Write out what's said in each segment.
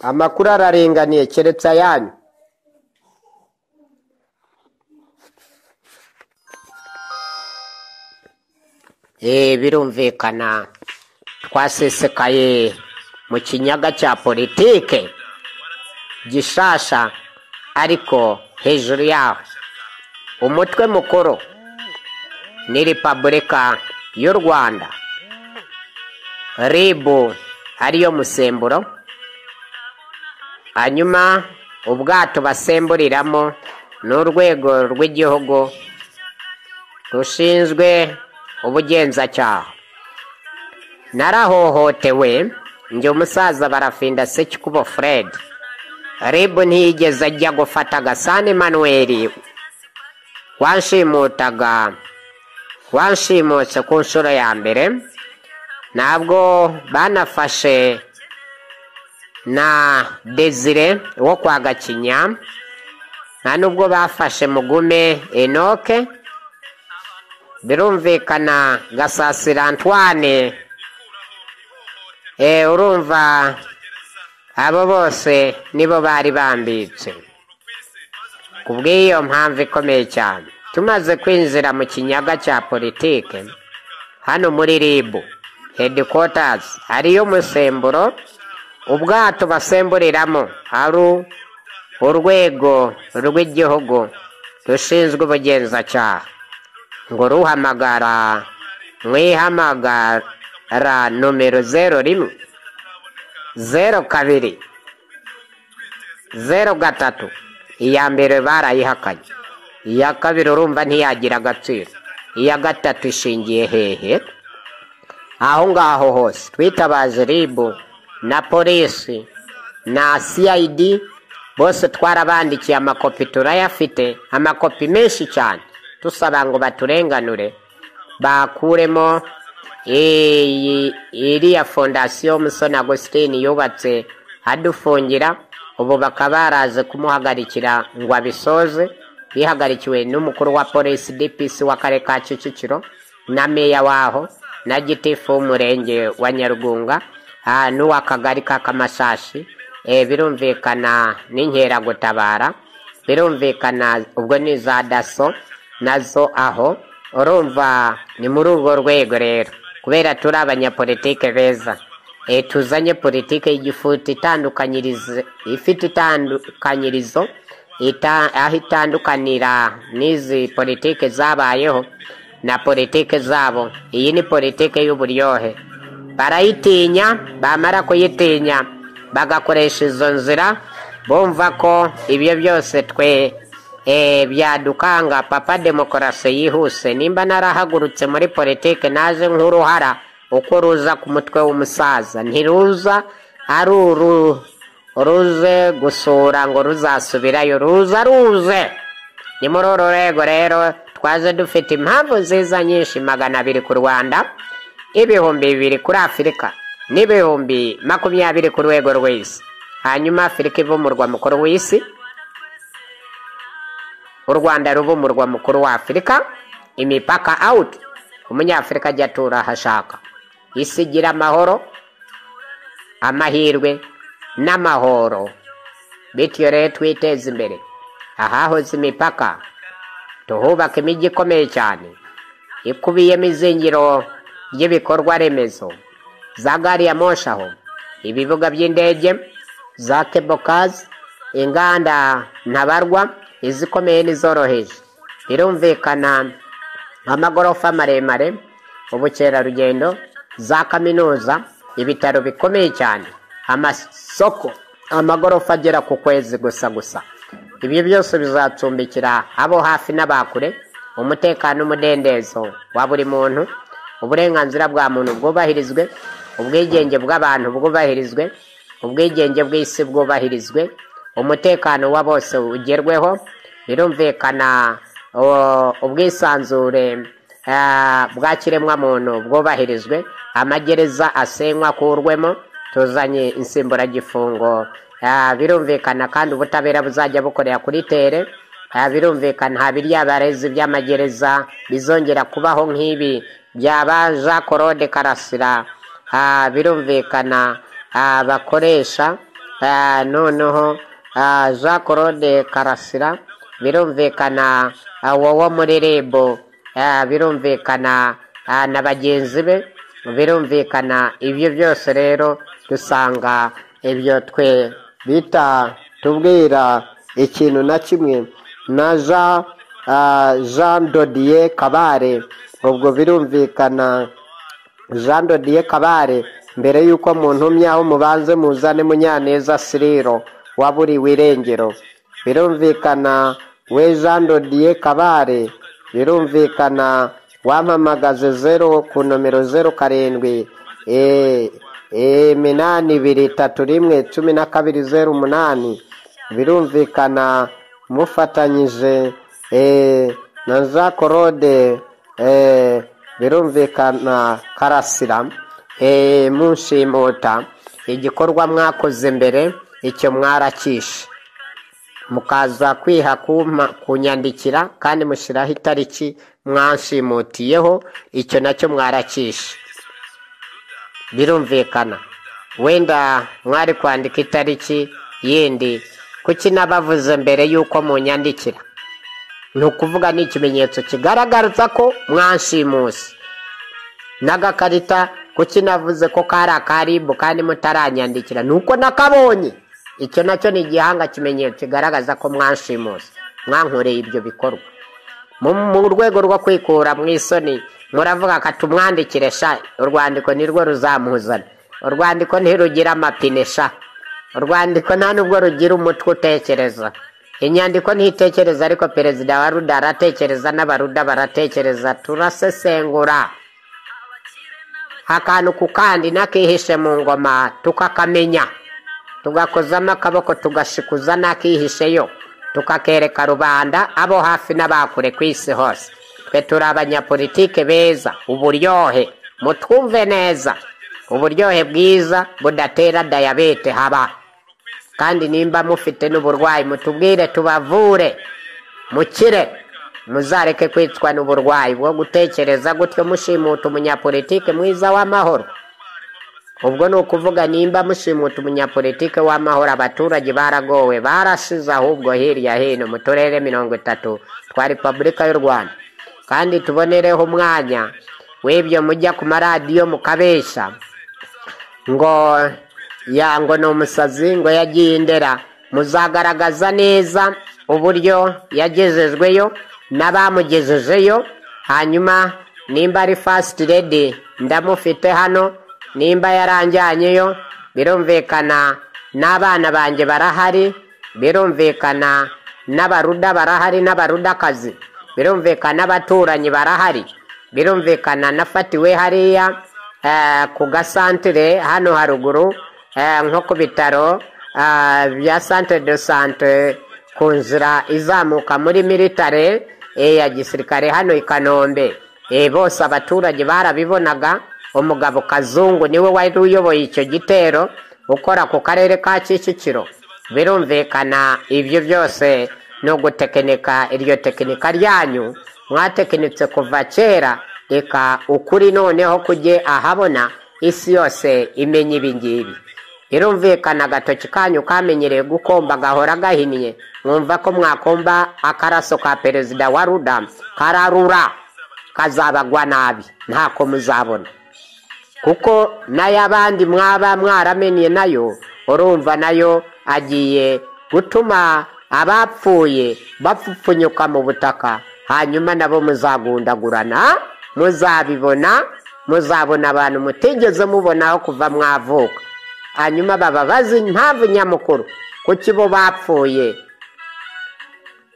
Amakuru araringaniye keretse ayanyu. Birumvikana twasesekaye mu kinyaga cya politike gishasha, ariko hejuru yaho umutwe mukuru ni Repubulika y'u Rwanda, RIB ariyo musemburo, hanyuma ubwato basemburiramo ni urwego rw'igihugu rushinzwe ubugenzacyaha. Narahohotewe njye umusaza Barafinda Sekikubo Fred. RIB ntiyigeze ajya gufata Gasana Emmanuel wanshimutaga, wanshimutse ku nshuro ya mbere. Ntabwo banafashe na Desire wo kwa Gakinya, nta nubwo bafashe Mugume Enoke. Birumvikana Gasasira Antoine, urumva abo bose nibo bari bambitse. Kubw'iyo mpamvu ikomeye cyane, tumaze kwinjira mu kinyaga cya politike hano muri RIB headquarters, ariyo musemburo, ubwato basemburiramo ari urwego rw'igihugu rushinzwe ubugenzacyaha, ngo ruhamagara mwihamagara nomero 01 02 03. Iya mbere barayihakanye, iya kabiri urumva ntiyagira agaciro, iya gatatu ishingiye hehe? Aho ngaho hose twitabaje RIB na polisi na CID, bose twarabandikiye amakopi, turayafite amakopi menshi cyane, tusaba ngo baturenganure bakuremo iriya fondasiyo Musoni Agustin yubatse adufungira. Ubu bakaba baraje kumuhagarikira ngo abisoze, bihagarikiwe n'umukuru wa polisi DPC w'akarere ka Kicukiro na meya waho na gitifu w'umurenge wa Nyarugunga n'uw'akagari ka Kamashashi. Birumvikana n'inkeragutabara, birumvikana ubwo ni za daso nazo aho. Urumva ni muri urwo rwego rero, kubera turi abanyapolitike beza, tuzanye politike y'igifuti itandukanyirize, ifite itandukanyirizo aho itandukanira n'izi politike zabayeho na politike zabo. Iyi ni politike y'uburyohe, barayitinya, bamara kuyitinya bagakoresha izo nzira, bumva ko ibyo byose twe byadukanga. Papa demokarasi yihuse, nimba narahagurutse muri politike naje nk'uruhara uko ruza ku mutwe w'umusaza, ntiruza ari ruze gusura ngo ruzasubirayo, ruza ruze. Ni muri uru rwego rero twaje dufite impamvu nziza nyinshi, 200 ku Rwanda, 2000 kuri Afurika, n'20,000 ku rwego rw'isi. Hanyuma Afurika iva umurwa mukuru w'isi, u Rwanda ruba umurwa mukuru wa Afurika, imipaka out, umunyafurika ajya atura aho ashaka. Isi igira amahoro, amahirwe n'amahoro, bityo rero twiteze imbere. Ahahoze imipaka tuhubaka imijyi ikomeye cyane ikubiyemo izingiro ry'ibikorwa remezo, za gari ya moshi aho, ibibuga by'indege, za kebokazi, inganda ntabarwa, izikomeye n'izoroheje. Birumvikana amagorofa maremare, ubukerarugendo, za kaminuza, ibitaro bikomeye cyane, amasoko, amagorofa agera ku kwezi gusa gusa. Ibyo byose bizacumbikira abo hafi n'abakure, umutekano n'umudendezo wa buri muntu, uburenganzira bwa muntu bwubahirizwe, ubwigenge bw'abantu bwubahirizwe, ubwigenge bw'isi bwubahirizwe, umutekano wa bose ugerweho. Birumvikana ubwisanzure bwa kiremwamuntu bwubahirizwe, amagereza asenywa akurwemo, tuzanye insimburagifungo. Birumvikana kandi ubutabera buzajya bukorera kuri tere. Birumvikana nta birya barezi by'amagereza bizongera kubaho nk'ibi byaba Jean Claude Karasira. Birumvikana bakoresha. Noneho Jean Claude Karasira, birumvikana wowe muri RIB, birumvikana na bagenzi be, birumvikana ibyo byose rero dusanga ibyo twe bita tubwira ikintu na kimwe na Jean Dodier Kabare. Ubwo birumvikana Jean Dodier Kabare, mbere y'uko muntumye aho mubanze muzane Munyaneza Siriro waburiwe irengero. Birumvikana we Jean Dodier Kabare, birumvikana wampamagaze 0 ku nomero 0 7 8 2 3 1 12 0 8. Birumvikana mufatanyije na Jean Claude, birumvikana Karasira, munshimuta igikorwa mwakoze mbere icyo mwarakishe, mukaza kwiha kunyandikira kandi mushyiraho itariki mwanshimutiyeho, icyo nacyo mwarakishe. Birumvikana wenda mwari kwandika itariki yindi, kuki nabavuze mbere y'uko munyandikira? Ni ukuvuga ni ikimenyetso kigaragaza ko mwanshimuse. N'agakarita kuki navuze ko kari akaribu kandi mutaranyandikira? Ni uko nakabonye. Icyo nacyo ni igihanga kimenyetso kigaragaza ko mwanshimuse, mwankoreye ibyo bikorwa. Mu rwego rwo kwikura mu isoni muravuga ko tumwandikire sha, urwandiko nirwo ruzamuzana. Urwandiko ntirugira amapine sha, urwandiko nta nubwo rugira umutwe utekereza. Inyandiko ntitekereza, ariko perezida wa Ruda aratekereza n'abaruda baratekereza. Turasesengura akantu ku kandi n'akihishe mu ngoma tukakamenya, tugakozamo akaboko tugashikuza n'akihisheyo, tukakereka rubanda abo hafi n'abakure ku isi hose. Twe turi abanyapolitike beza, uburyohe mutwumve neza, uburyohe bwiza budatera dayabete haba. Kandi nimba mufite n'uburwayi mutubwire tubavure mukire, muzareke kwicwa n'uburwayi bwo gutekereza gutyo mushimuta umunyapolitike mwiza w'amahoro. Ubwo ni ukuvuga nimba mushimuta umunyapolitike w'amahoro, abaturage baragowe barashize ahubwo hirya hino mu turere 30 twa Repubulika y'u Rwanda. Kandi tubonereho umwanya w'ibyo mujya ku maradiyo mukabesha ngo ya ngo ni umusazi ngo yagiye Indera, muzagaragaza neza uburyo yagejejweyo n'abamugejejeyo. Hanyuma nimba ari first lady ndamufite hano, nimba yaranjyanyeyo birumvikana n'abana banjye barahari, birumvikana n'abaruda barahari n'abarudakazi, birumvikana n'abaturanyi barahari, birumvikana nafatiwe hariya ku gasantire hano haruguru, nko ku bitaro bya centre de sante ku nzira izamuka muri militare ya gisirikare hano i Kanombe. Bose abaturage barabibonaga. Umugabo Kazungu niwe wari uyoboye icyo gitero ukora ku karere ka Kicukiro. Birumvikana ibyo byose no gutekinika, iryo tekinika ryanyu mwatekinitse kuva kera, reka ukuri noneho kujye ahabona, isi yose imenye ibi ngibi. Birumvikana agatoki kanyu kamenyereye gukomba gahora gahinnye, mwumva ko mwakomba akaraso ka perezida wa Ruda kararura kazabagwa nabi, ntako muzabona. Kuko n'ay'abandi mwaba mwaramenye nayo, urumva nayo agiye gutuma abapfuye bapfupfunyuka mu butaka, hanyuma nabo muzagundagurana, muzabibona, muzabona abantu mutigeze mubonaho kuva mwavuka. Hanyuma baba bazi impamvu nyamukuru kuki bo bapfuye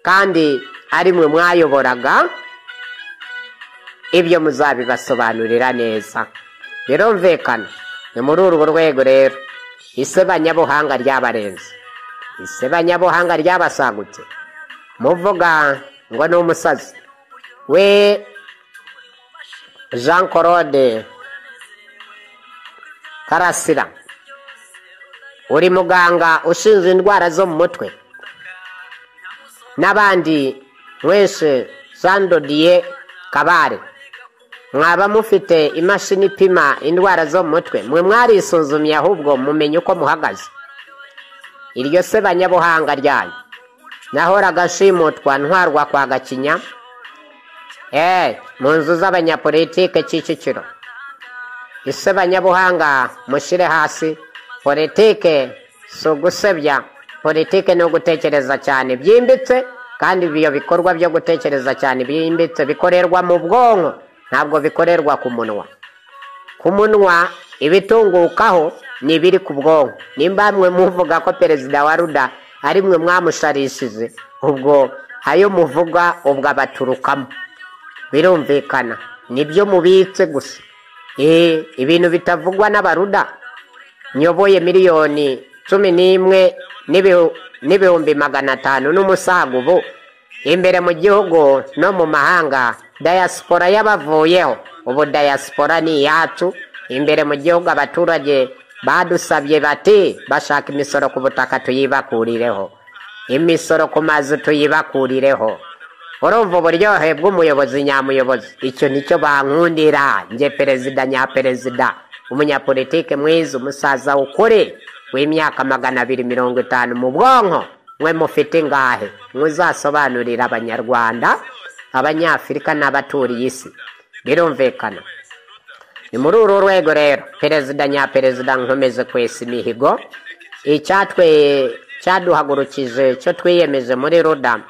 kandi ari mwe mwayoboraga, ibyo muzabibasobanurira neza. Birumvikana ni muri urwo rwego rero isebanyabuhanga ryabarenze, isebanyabuhanga ryabasagutse. Muvuga ngo ni umusazi we Jean Claude Karasira, uri muganga ushinzwe indwara zo mu mutwe, n'abandi mwese Jean Dodier Kabare, Mwaba mufite imashini ipima indwara zo mu mutwe? Mwe mwarisuzumye ahubwo mumenye uko muhagaze? Iryo se banyabuhanga ryanyu. Nahoraga nshimutwa ntwarwa kwa Gakinya, mu nzu z'abanyapolitike Kicukiro. Ise banyabuhanga mushyire hasi politike. Si ugusebya politike, ni ugutekereza cyane byimbitse, kandi ibyo bikorwa byo gutekereza cyane byimbitse bikorerwa mu bwonko, ntabwo bikorerwa ku munwa. Ku munwa ibitungukaho ni ibiri ku bwonko. Nimba mwe muvuga ko perezida wa RUDA ari mwe mwamusharishije, ubwo ayo muvuga ubwo abaturukamo, birumvikana nibyo mubitse gusa. Ibintu bitavugwa n'abaruda nyoboye 11 miliyoni n'ibihumbi 500 n'umusaga ubu imbere mu gihugu no mu mahanga. Diaspora y'abavuyeho, ubu diaspora ni iyacu. Imbere mu gihugu abaturage badusabye bati bashaka imisoro ku butaka tuyibakurireho, imisoro ku mazu tuyibakurireho. Urumva uburyohe bw'umuyobozi nyamuyobozi? Icyo nicyo bankundira njye, perezida nyaperezida, umunyapolitike mwiza, umusaza ukuri w'imyaka 250 mu bwonko. Mwe mufite ingahe? Muzasobanurira Abanyarwanda, Abanyafurika n'abaturiye isi. Birumvikana ni muri uru rwego rero, perezida nyaperezida, nkomeze kwesa imihigo. Icyatwe cyaduhagurukije, cyo twiyemeje muri RUDA,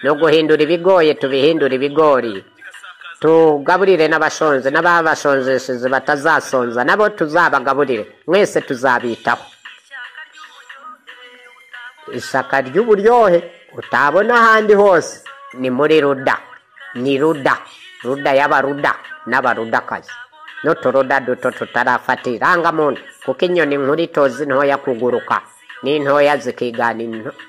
ni uguhindura ibigoye tubihindura ibigori, tugaburire n'abashonje, n'ababashonjesheje batazasonza nabo tuzabagaburire, mwese tuzabitaho. Ishyaka ry'uburyohe utabona ahandi hose ni muri RUDA, ni RUDA, RUDA y'abaruda n'abarudakazi n'uturuda duto tutarafata irangamuntu, kuko inyoni nkuru itozi ntoya kuguruka, n'intoya zikigana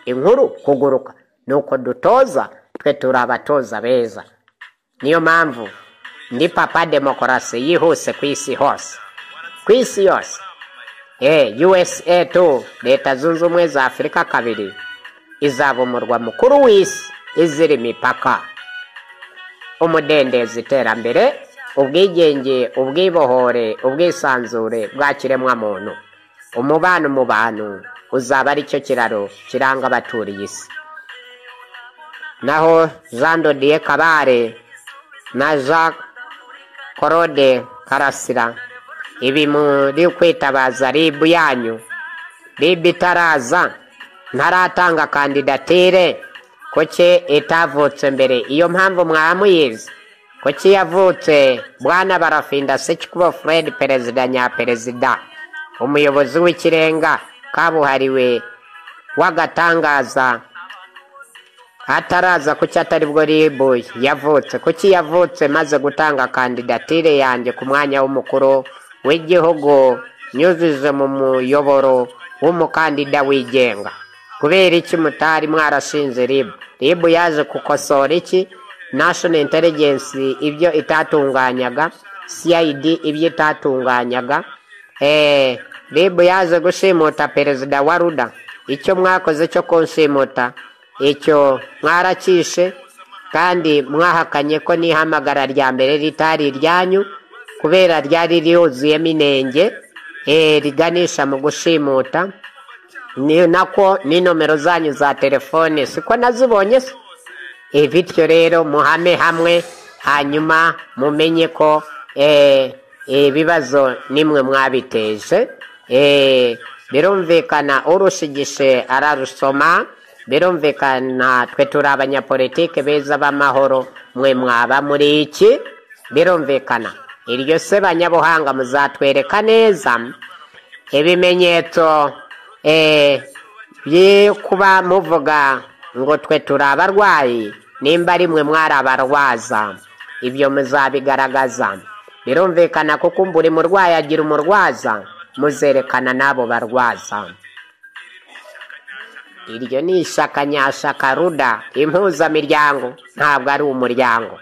inkuru kuguruka. Nuko dutoza, twe turi abatoza beza. Niyo mpamvu ndi papa demokarasi yihuse ku isi hose, ku isi yose. USA tu Leta Zunze Ubumwe za Afurika kabiri izaba umurwa mukuru w'isi izira imipaka, umudendezo, iterambere, ubwigenge, ubwibohore, ubwisanzure bwa kiremwamuntu. Umubano mu bantu uzaba ari cyo kiraro kiranga abaturiye isi. Naho Jean Dodier Kabare na Jean Claude Karasira, ibi muri kwitabaza RIB yanyu, RIB itaraza, ntaratanga kandidatire, kuki itavutse mbere? Iyo mpamvu mwamuyizi, kuki yavutse? Bwana Barafinda Sekikubo Fred, perezida nyaperezida, umuyobozi w'ikirenga kabuhariwe w'agatangaza, ataraza, kuki atari bwo RIB yavutse? Kuki yavutse maze gutanga kandidatire yanjye ku mwanya w'umukuru w'igihugu, nyujije mu muyoboro w'umukandida wigenga? Kubera iki mutari mwarashinze RIB? RIB yaje gukosora iki? National Intelligence ibyo itatunganyaga, CID ibyo itatunganyaga. RIB yaje gushimuta perezida wa RUDA. Icyo mwakoze cyo kunshimuta, icyo mwarakishe, kandi mwahakanye ko n'ihamagara rya mbere ritari iryanyu kubera ryari ryuzuyemo inenge, riganisha mu gushimuta. Ni nako ni nomero zanyu za telefone siko nazibonye se? Bityo rero muhame hamwe, hanyuma mumenye ko ibibazo nimwe mwabiteje. Birumvikana urushigishe ararusoma. Birumvikana twe turi abanyapolitike beza b'amahoro, mwe mwaba muri iki? Birumvikana iryo se banyabuhanga muzatwereka neza ibimenyetso byo kuba muvuga ngo twe turi abarwayi, nimba ari mwe mwari abarwaza, ibyo muzabigaragaza. Birumvikana kuko buri murwayi agira umurwaza, muzerekana n'abo barwaza. Iryo ni ishyaka nyashaka RUDA, impuzamiryango, ntabwo ari umuryango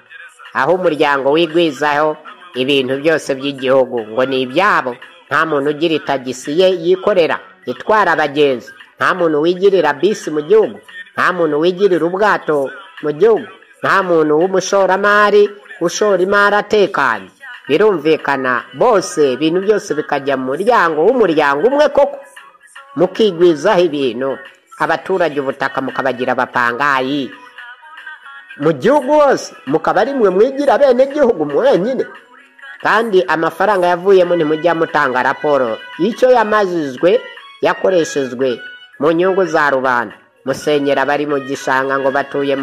aho umuryango wigwizaho ibintu byose by'igihugu ngo ni ibyabo. Nta muntu ugira itagisi ye yikorera itwara abagenzi, nta muntu wigirira bisi mu gihugu, nta muntu wigirira ubwato mu gihugu, nta muntu w'umushoramari ushora imari atekanye. Birumvikana bose ibintu byose bikajya mu muryango w'umuryango umwe koko, mukigwizaho ibintu, abaturage ubutaka mukabagira abapangayi mu gihugu hose, mukaba ari mwe mwigira bene gihugu mwenyine. Kandi amafaranga yavuyemo ntimujya mutanga raporo icyo yamazizwe, yakoreshejwe mu nyungu za rubanda. Musenyera bari mu gishanga ngo batuye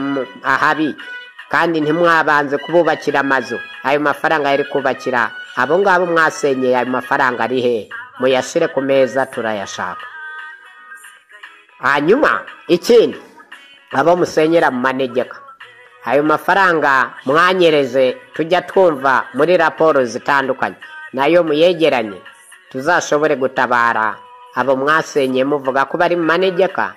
ahabi, kandi ntimwabanze kububakira amazu. Ayo mafaranga yari kubakira abo ngabo mwasenyeye, ayo mafaranga ari he? Muyashyire ku meza turayashaka. Hanyuma ikindi, abo musenyera mu manegeka, ayo mafaranga mwanyereze tujya twumva muri raporo zitandukanye, nayo muyegeranye tuzashobore gutabara abo mwasenyeye muvuga ko bari mu manegeka,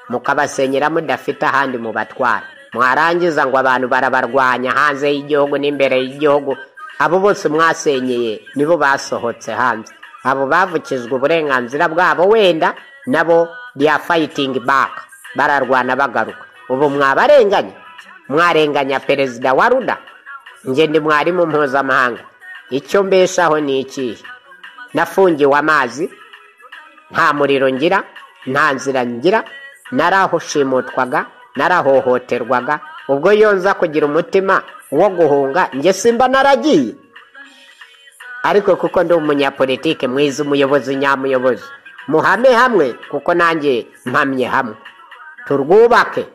mukabasenyera mudafite ahandi mubatwara. Mwarangiza ngo abantu barabarwanya hanze y'igihugu n'imbere y'igihugu. Abo bose mwasenyeye nibo basohotse hanze, abo bavukijwe uburenganzira bwabo wenda nabo they are fighting back, bararwana bagaruka. Ubu mwabarenganya, mwarenganya perezida wa RUDA. Njye ndi mwarimu mpuzamahanga, icyo mbeshaho ni ikihe? Nafungiwe amazi, nta muriro ngira, nta nzira ngira, narahoshimutwaga, narahohoterwaga. Ubwo iyo nza kugira umutima wo guhunga njye simba naragiye, ariko kuko ndi umunyapolitike mwiza, umuyobozi nyamuyobozi, muhame hamwe kuko nanjye mpamye hamwe, turwubake,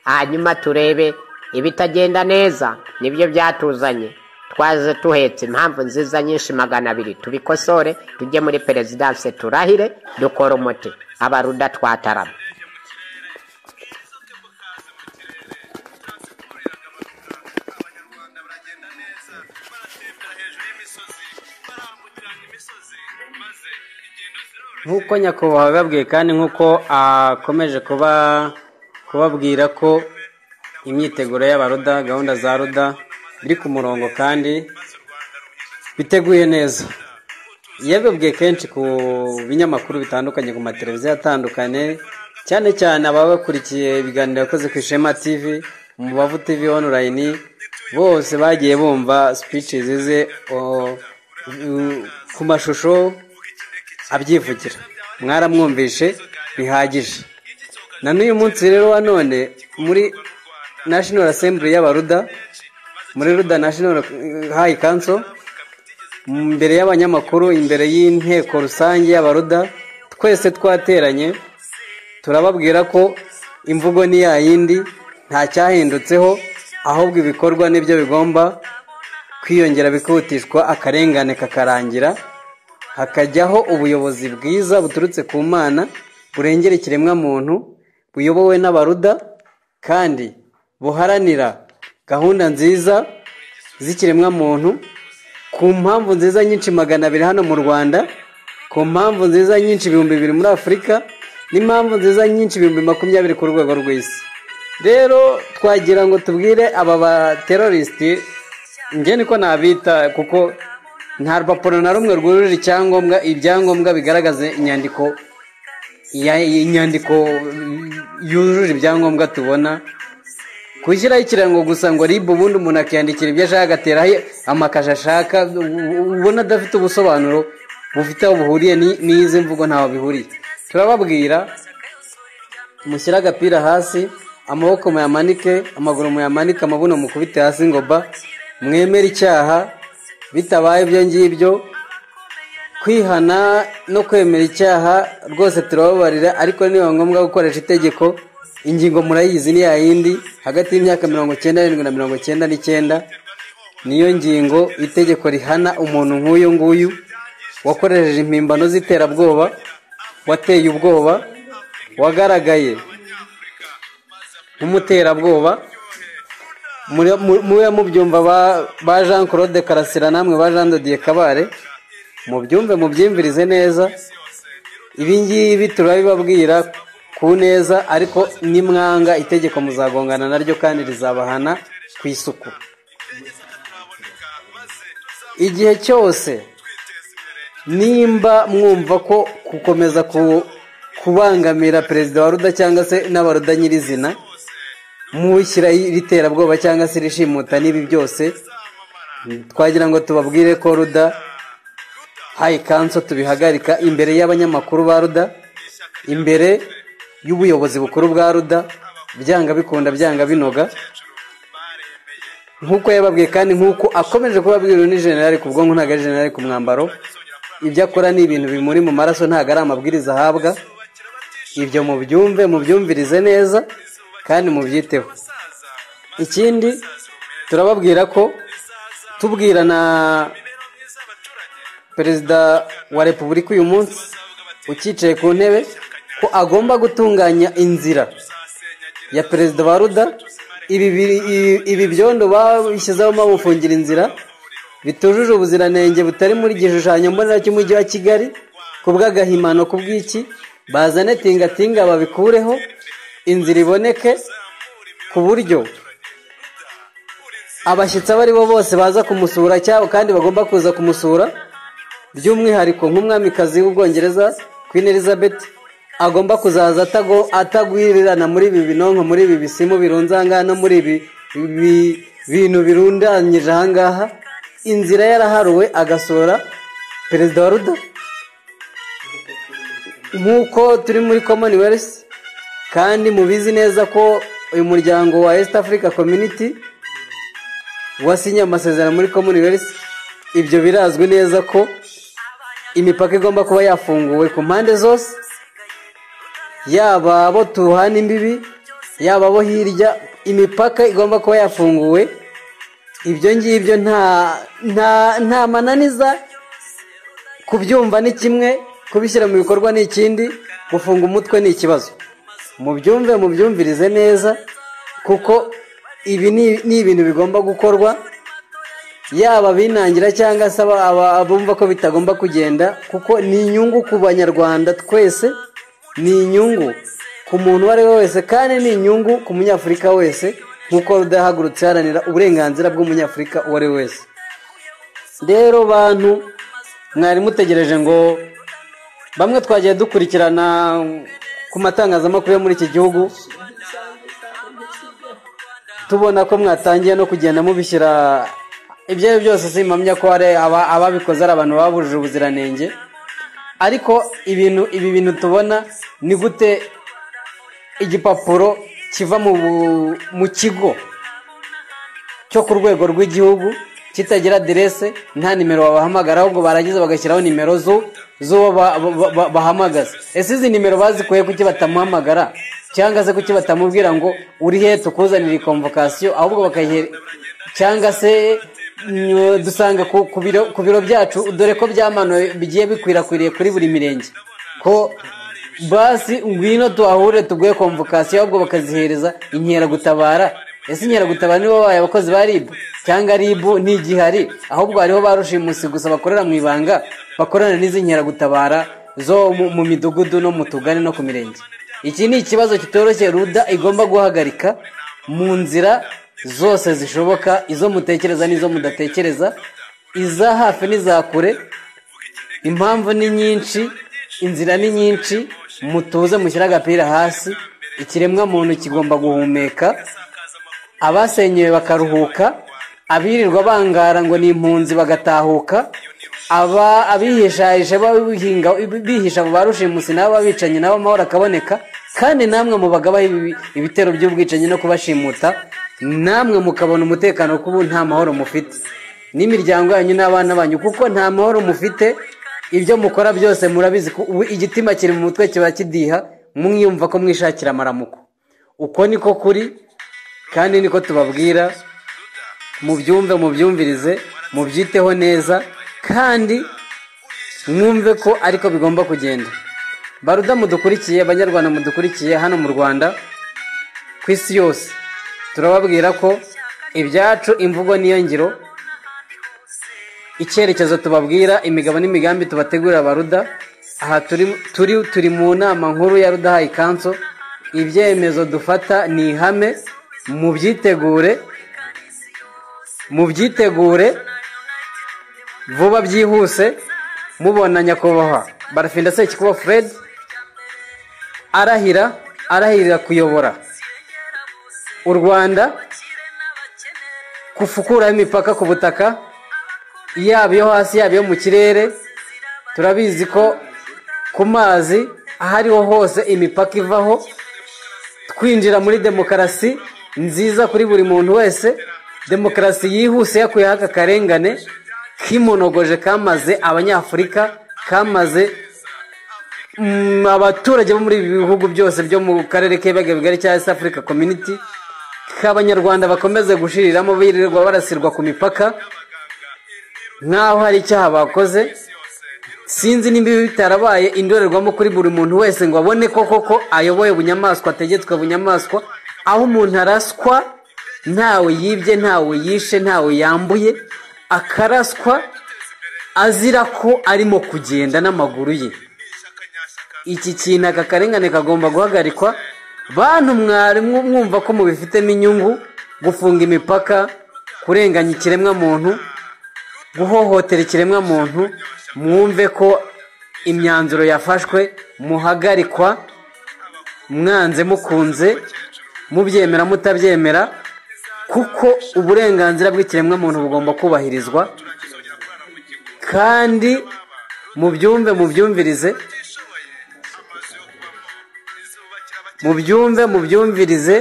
hanyuma turebe ibitagenda neza. Nibyo byatuzanye, twaje tuhetse impamvu nziza nyinshi 200, tubikosore, tujye muri perezidanse, turahire, dukore umuti. Abaruda twatarama. Nk'uko nyakubahwa bababwiye kandi nk'uko akomeje kubabwira ko imyiteguro y'abaruda, gahunda za ruda biri ku murongo kandi biteguye neza. Yabibabwiye kenshi ku binyamakuru bitandukanye, ku mateleviziyo atandukanye, cyane cyane ababakurikiye ibiganiro yakoze ku Ishema TV, Umubavu TV online, bose bagiye bumva speeches ze ku mashusho abyivugira. Mwaramwumvishe bihagije. Na n'uyu munsi rero wa none muri National Assembly y'Abaruda, muri Ruda National High Council, imbere y'abanyamakuru, imbere y'inteko rusange y'Abaruda, twese twateranye turababwira ko imvugo ni ya yindi, nta cyahindutseho, ahubwo ibikorwa nibyo bigomba kwiyongera bikihutishwa, akarengane kakarangira, hakajyaho ubuyobozi bwiza buturutse ku Mana, burengera ikiremwamuntu, buyobowe n'Abaruda kandi buharanira gahunda nziza z'ikiremwamuntu ku mpamvu nziza nyinshi 200 hano mu Rwanda, ku mpamvu nziza nyinshi 2000 muri Afurika, n'impamvu nziza nyinshi 20,000 ku rwego rw'isi. Rero twagira ngo tubwire aba bateroristi, njye niko nabita, kuko nta rupapuro na rumwe rwujuje icyangombwa, ibyangombwa bigaragaza inyandiko inyandiko yujuje ibyangombwa tubona. Gushyiraho ikirango gusa ngo RIB, ubundi umuntu akiyandikira ibyo ashaka, agateraho amakaje ashaka, ubona adafite ubusobanuro bufite aho buhuriye n'izi mvugo, ntaho bihuriye. Turababwira mushyire agapira hasi, amaboko muyamanike, amaguru muyamanike, amabuno mukubite hasi ngo ba, mwemere icyaha. Bitabaye ibyo ngibyo, kwihana no kwemera icyaha rwose turababarira, ariko niba ngombwa gukoresha itegeko, ingingo murayizi ni ya yindi, hagati y'imyaka 97 na 99, niyo ngingo itegeko rihana umuntu nk'uyu nguyu wakoresheje impimbano z'iterabwoba, wateye ubwoba, wagaragaye nk'umuterabwoba. Mube mubyumva ba Jean Claude Karasira namwe ba Jean de Dieu Kabare, mubyumve mubyimvirize neza. Ibi ngibi turabibabwira ku neza, ariko nimwanga itegeko muzagongana naryo kandi rizabahana ku isuku. Igihe cyose nimba mwumva ko gukomeza kubangamira perezida wa Ruda cyangwa se n'abaruda nyirizina, mushyira iri terabwoba cyangwa se irishimuta n'ibi byose, Twagira ngo tubabwire ko Ruda High Council tubihagarika imbere y'abanyamakuru ba Ruda, imbere y'ubuyobozi bukuru bwa Ruda, byanga bikunda byanga binoga, nk'uko yababwiye kandi nk'uko akomeje kubabwira. Ni generali ku bwonko, ntabwo ari generali ku mwambaro. Ibyo akora ni ibintu bimuri mu maraso, ntabwo ari amabwiriza ahabwa. Ibyo mubyumve, mubyumvirize neza kandi mubyiteho. Ikindi turababwira ko tubwira na Perezida wa Repubulika uyu munsi ucyicaye ku ntebe ko agomba gutunganya inzira ya perezida wa Ruda. Ibi byondo babishyizeho bamufungira inzira bitujuje ubuziranenge, butari muri gishushanyo mbonera cy'umujyi wa Kigali, ku bw'agahimano, ku bw'iki, bazane tingatinga babikureho, inzira iboneke, ku buryo abashyitsi abo ari bo bose baza kumusura cyangwa kandi bagomba kuza kumusura, by'umwihariko nk'umwamikazi w'Ubwongereza Queen Elizabeth, agomba kuzaza atagwirirana muri ibi binonko, muri ibi bisimu birunze ahangaha, no muri ibi bintu birundanyije ahangaha. Inzira yaraharuwe, agasura perezida wa Ruda. Nk'uko turi muri Commonwealth kandi mubizi neza ko uyu muryango wa East Africa Community wasinye amasezerano muri Commonwealth, ibyo birazwi neza ko imipaka igomba kuba yafunguwe ku mpande zose, yaba abo tuhana imbibi, yaba abo hirya, imipaka igomba kuba yafunguwe. Ibyo ngibyo nta mananiza, kubyumva ni kimwe, kubishyira mu bikorwa ni ikindi, gufunga umutwe ni ikibazo. Mubyumve, mubyumvirize neza, kuko ibi ni ibintu bigomba gukorwa, yaba binangira cyangwa se abumva ko bitagomba kugenda, kuko ni inyungu ku Banyarwanda twese, ni inyungu ku muntu uwo ari we wese, kandi ni inyungu ku Munyafurika wese, nk'uko rudahagurutse iharanira uburenganzira bw'Umunyafurika uwo ari we wese. Rero bantu mwari mutegereje ngo bamwe twagiye dukurikirana ku matangazamakuru yo muri iki gihugu, tubona ko mwatangiye no kugenda mubishyira. Ibyo ari byose simpamya ko hari ababikoze ari abantu babujije ubuziranenge, ariko ibi bintu tubona ni gute igipapuro kiva mu kigo cyo ku rwego rw'igihugu kitagira aderese, nta nimero babahamagara, ahubwo barangiza bagashyiraho nimero z'uwo bahamagaza? Ese izi nimero bazikuye kuki batamuhamagara, cyangwa se kuki batamubwira ngo uri he tukuzanire convocation, ahubwo bakayihe, cyangwa se dusanga ku biro byacu, dore ko byamanuwe bigiye bikwirakwiriye kuri buri mirenge, ko basi ngwino tuhahure tuguhe convocation, ahubwo bakazihereza inkeragutabara? Ese inkeragutabara nibo babaye abakozi ba RIB, cyangwa RIB ntigihari, ahubwo hariho ba rushimusi gusa bakorera mu ibanga, bakorana n'izi nkeragutabara zo mu midugudu no mu tugari no ku mirenge? Iki ni ikibazo kitoroshye Ruda igomba guhagarika mu nzira zose zishoboka, izo mutekereza n'izo mudatekereza, iza hafi n'iza kure. Impamvu ni nyinshi, inzira ni nyinshi. Mutuze, mushyire agapira hasi. Ikiremwa muntu kigomba guhumeka, abasenyewe bakaruhuka, abirirwa bangara ngo ni impunzi bagatahuka, abihishahisha bihisha abo ba rushimusi nabo abicanyi nabo amahoro akaboneka, kandi namwe mubagabaho ibitero by'ubwicanyi no kubashimuta, namwe mukabona umutekano, kuko ubu nta mahoro mufite n'imiryango yanyu n'abana banyu, kuko nta mahoro mufite. Ibyo mukora byose murabizi, igitima kiri mu mutwe kiba kidiha, mwiyumva ko mwishakira amaramuko. Uko niko kuri kandi niko tubabwira. Mubyumve, mubyumvirize, mubyiteho neza, kandi mwumve ko ariko bigomba kugenda. Baruda mudukurikiye, Abanyarwanda mudukurikiye hano mu Rwanda, ku isi yose, turababwira ko ibyacu imvugo niyo ngiro. Icyerekezo tubabwira, imigabo n'imigambi tubategurira Baruda, aha turi mu nama nkuru ya Ruda High Council. Ibyemezo dufata ni ihame, mubyitegure, mubyitegure vuba byihuse. Mubona nyakubahwa Barafinda Sekikubo Fred arahirira kuyobora u Rwanda, gufukuraho imipaka ku butaka. Yaba iyo hasi, yaba iyo mu kirere, turabizi ko ku mazi aho ariho hose imipaka ivaho. Twinjira muri demokarasi nziza kuri buri muntu wese, demokarasi yihuse yakuyeho aka karengane kimonogoje kamaze Abanyafurika, kamaze abaturage bo muri ibi bihugu byose byo mu karere k'ibiyaga bigari cyangwa se Africa Community, k'Abanyarwanda bakomeze gushiriramo, birirwa barasirwa ku mipaka nk'aho hari icyaha bakoze. Sinzi nimba ibi bitarabaye indorerwamo kuri buri muntu wese ngo abone ko koko ayoboye bunyamaswa, ategetswe bunyamaswa, aho umuntu araswa ntawe yibye, ntawe yishe, ntawe yambuye, akaraswa azira ko arimo kugenda n'amaguru ye. Iki kintu, aka karengane kagomba guhagarikwa. Bantu mwari mwumva ko mubifitemo inyungu, gufunga imipaka, kurenganya ikiremwamuntu, guhohotera ikiremwamuntu, mwumve ko imyanzuro yafashwe, muhagarikwa mwanze mukunze, mubyemera mutabyemera, kuko uburenganzira bw'ikiremwamuntu bugomba kubahirizwa. Kandi mubyumve, mubyumvirize, mubyumve, mubyumvirize,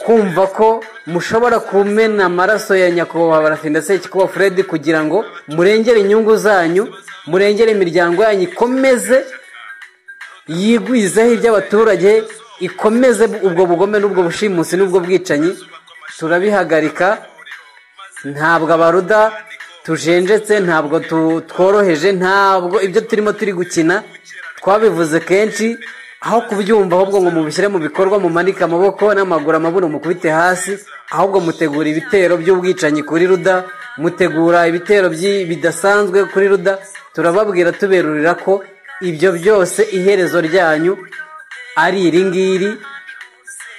kumva ko mushobora kumena amaraso ya nyakubahwa Barafinda Sekikubo Fred kugira ngo murengere inyungu zanyu, murengere imiryango yanyu, ikomeze yigwizeho iby'abaturage, ikomeze ubwo bugome n'ubwo bushimusi n'ubwo bwicanyi. Turabihagarika. Ntabwo abaruda tujenjetse, ntabwo tworoheje, ntabwo ibyo turimo turi gukina. Twabivuze kenshi, aho kubyumva ahubwo ngo mubishyire mu bikorwa, mumanike amaboko n'amaguru, amabuno mukubite hasi, ahubwo mutegura ibitero by'ubwicanyi kuri Ruda, mutegura ibitero bidasanzwe kuri Ruda. Turababwira tuberurira ko ibyo byose iherezo ryanyu ari iri ngiri.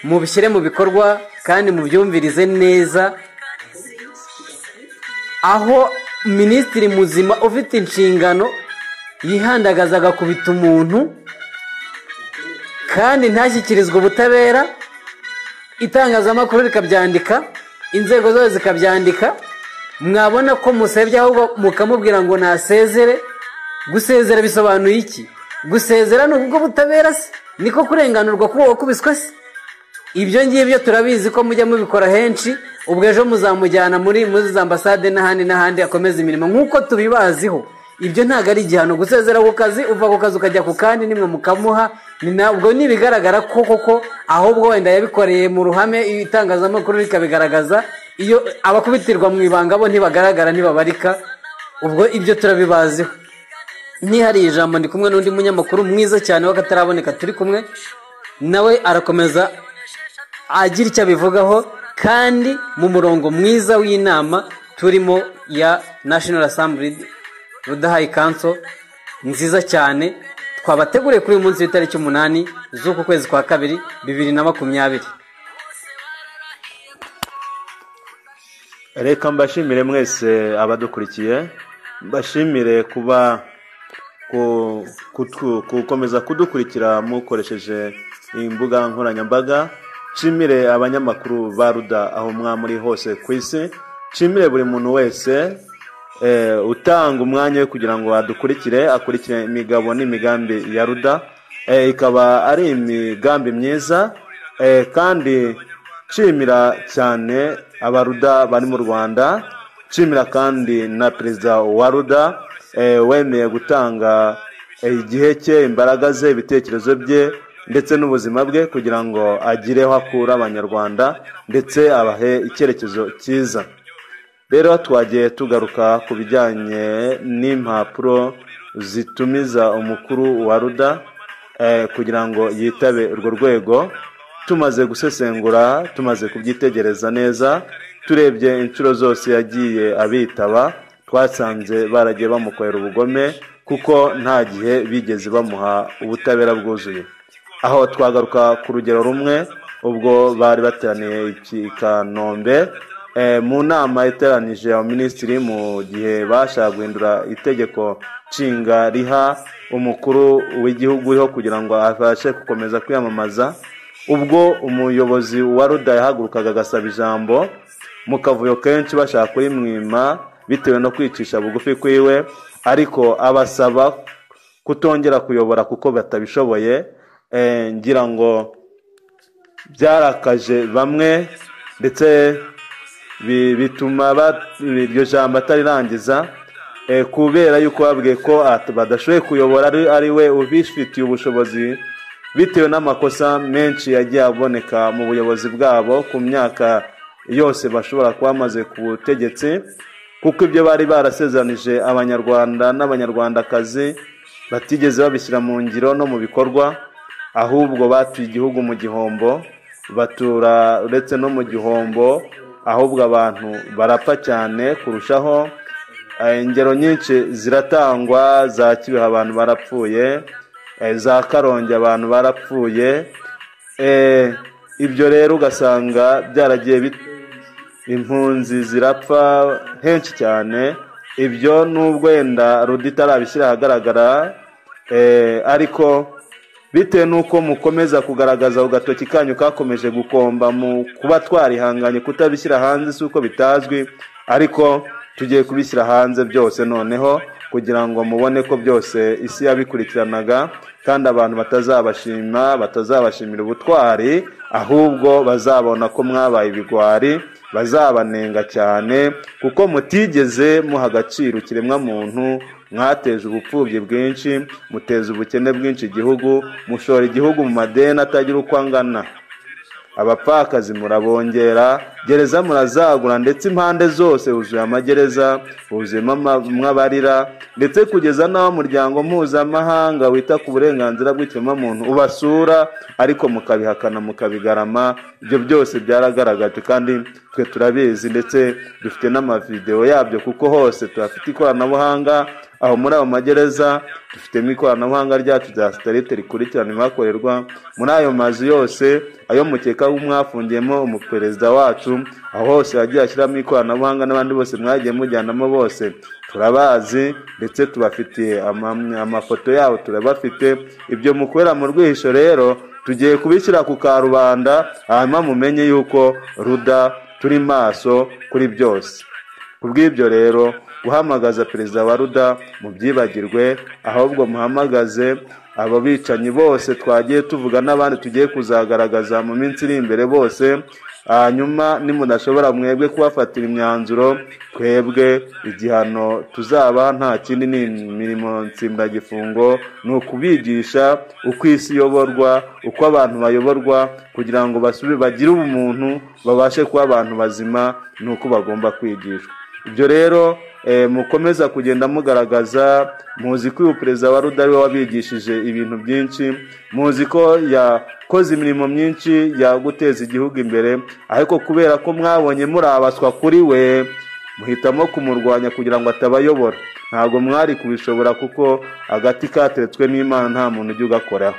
Mubishyire mu bikorwa kandi mubyumvirize neza. Aho minisitiri muzima ufite inshingano yihandagaza agakubita umuntu kandi ntashyikirizwe ubutabera, itangazamakuru rikabyandika, inzego zose zikabyandika, mwabona ko musebye ahubwo mukamubwira ngo nasezere. Gusezera bisobanuye iki? Gusezera ni ubwo butabera se? Niko kurenganurwa kuba wakubiswe se? Ibyo ngibyo turabizi ko mujya mubikora henshi. Ubwo ejo muzamujyana muri za ambasade n'ahandi n'ahandi, akomeza imirimo nk'uko tubibaziho. Ibyo ntabwo ari igihano. Gusezera ku kazi, uva ku kazi ukajya ku kandi, nimwe mukamuha. Nabwo nibigaragara ko koko ahubwo wenda yabikoreye mu ruhame, itangazamakuru rikabigaragaza. Iyo abakubitirwa mu ibanga bo ntibagaragara, ntibabarika. Ubwo ibyo turabibaziho. Ntihariye ijambo, ndi kumwe n'undi munyamakuru mwiza cyane w'akataraboneka, turi kumwe nawe, arakomeza agira icyo abivugaho, kandi mu murongo mwiza w'inama turimo ya National Assembly Ruda High Council nziza cyane twabateguriye kuri uyu munsi w'itariki 8 z'uku kwezi kwa kabiri 2020. Reka mbashimire mwese abadukurikiye, mbashimire kuba gukomeza kudukurikira mukoresheje imbuga nkoranyambaga. Nshimire abanyamakuru ba Ruda aho mwamuri hose ku isi, nshimire buri muntu wese utanga umwanya we kugira ngo adukurikire, akurikire imigabo n'imigambi ya Ruda, ikaba ari imigambi myiza. Kandi nshimira cyane abaruda bari mu Rwanda, nshimira kandi na perezida wa Ruda wemeye gutanga igihe cye, imbaraga ze, ibitekerezo bye ndetse n'ubuzima bwe kugira ngo agireho akura Abanyarwanda ndetse abahe icyerekezo cyiza. Rero twagiye tugaruka ku bijyanye n'impapuro zitumiza umukuru wa Ruda kugira ngo yitabe urwo rwego. Tumaze gusesengura, tumaze kubyitegereza neza, turebye inshuro zose yagiye abitaba, twasanze baragiye bamukorera ubugome kuko nta gihe bigeze bamuha ubutabera bwuzuye. Aho twagaruka ku rugero rumwe, ubwo bari bateraniye i Kanombe mu nama iteranije abaminisitiri mu gihe bashaka guhindura itegeko nshinga riha umukuru w'igihugu uriho kugira ngo abashe gukomeza kwiyamamaza. Ubwo umuyobozi wa Ruda yahagurukaga agasaba ijambo mu kavuyo kenshi bashaka kurimwima, bitewe no kwicisha bugufi kwiwe, ariko abasaba kutongera kuyobora kuko batabishoboye. Ngira ngo byarakaje bamwe ndetse bituma iryo jambo atarirangiza, kubera yuko babwiye ko badashoboye kuyobora ari we ubifitiye ubushobozi, bitewe n'amakosa menshi yagiye aboneka mu buyobozi bwabo ku myaka yose bashobora kuba bamaze ku butegetsi, kuko ibyo bari barasezeranije Abanyarwanda n'Abanyarwandakazi batigeze babishyira mu ngiro no mu bikorwa, ahubwo batuye igihugu mu gihombo, batura uretse no mu gihombo, ahubwo abantu barapfa cyane kurushaho. Ingero nyinshi ziratangwa, za Kibeho abantu barapfuye, za Karongi abantu barapfuye. Ibyo rero ugasanga byaragiye impunzi zirapfa henshi cyane. Ibyo nubwo wenda Ruda itarabishyira ahagaragara, ariko bitewe n'uko mukomeza kugaragaza ku gatoki kanyu kakomeje gukomba mu kuba twarihanganye kutabishyira hanze, si uko bitazwi, ariko tugiye kubishyira hanze byose noneho kugira ngo mubone ko byose isi yabikurikiranaga, kandi abantu batazabashima, batazabashimira ubutwari, ahubwo bazabona ko mwabaye ibigwari, bazabanenga cyane kuko mutigeze muha agaciro ikiremwa muntu. Mwateje ubupfubyi bwinshi, muteza ubukene bwinshi igihugu, mushora igihugu mu madeni atagira uko angana, abapfakazi murabongera, gereza murazagura, ndetse impande zose huzuye amagereza, huzuyemo mwabarira, ndetse kugeza n'aho umuryango mpuzamahanga wita ku burenganzira bw'ikiremwamuntu ubasura, ariko mukabihakana mukabigarama. Ibyo byose byaragaragaje kandi twe turabizi, ndetse dufite n'amavideo yabyo kuko hose tuhafite ikoranabuhanga. Aho muri ayo magereza dufitemo ikoranabuhanga ryacu rya satelite rikurikirana ibihakorerwa. Muri ayo mazu yose ayo mukeka mwafungiyemo umuperezida wacu, aho hose yagiye ashyiramo ikoranabuhanga, n'abandi bose mwagiye mujyanamo bose turabazi, ndetse tubafitiye amafoto yabo turabafite. Ibyo mukorera mu rwihisho rero tugiye kubishyira ku karubanda, hanyuma mumenye yuko Ruda turi maso kuri byose. Kubw'ibyo rero guhamagaza perezida wa Ruda mubyibagirwe, ahubwo muhamagaze abo bicanyi bose twagiye tuvuga n'abandi tugiye kuzagaragaza mu minsi iri imbere bose. Hanyuma nimudashobora mwebwe kubafatira imyanzuro, twebwe igihano tuzaba nta kindi ni imirimo nsimbagifungo, ni ukubigisha uko isi iyoborwa, uko abantu bayoborwa, kugira ngo basubire bagire ubumuntu, babashe kuba abantu bazima, ni uko bagomba kwigishwa. Ibyo rero mukomeza kugenda mugaragaza, muzi ko uyu perezida wa Ruda ariwe wabigishije ibintu byinshi, muzi ko yakoze imirimo myinshi ya guteza igihugu imbere, ariko kubera ko mwabonye murabaswa kuri we, muhitamo kumurwanya kugira ngo atabayobora. Ntabwo mwari kubishobora kuko agati kateretswe n'Imana nta muntu ujya ugakoraho.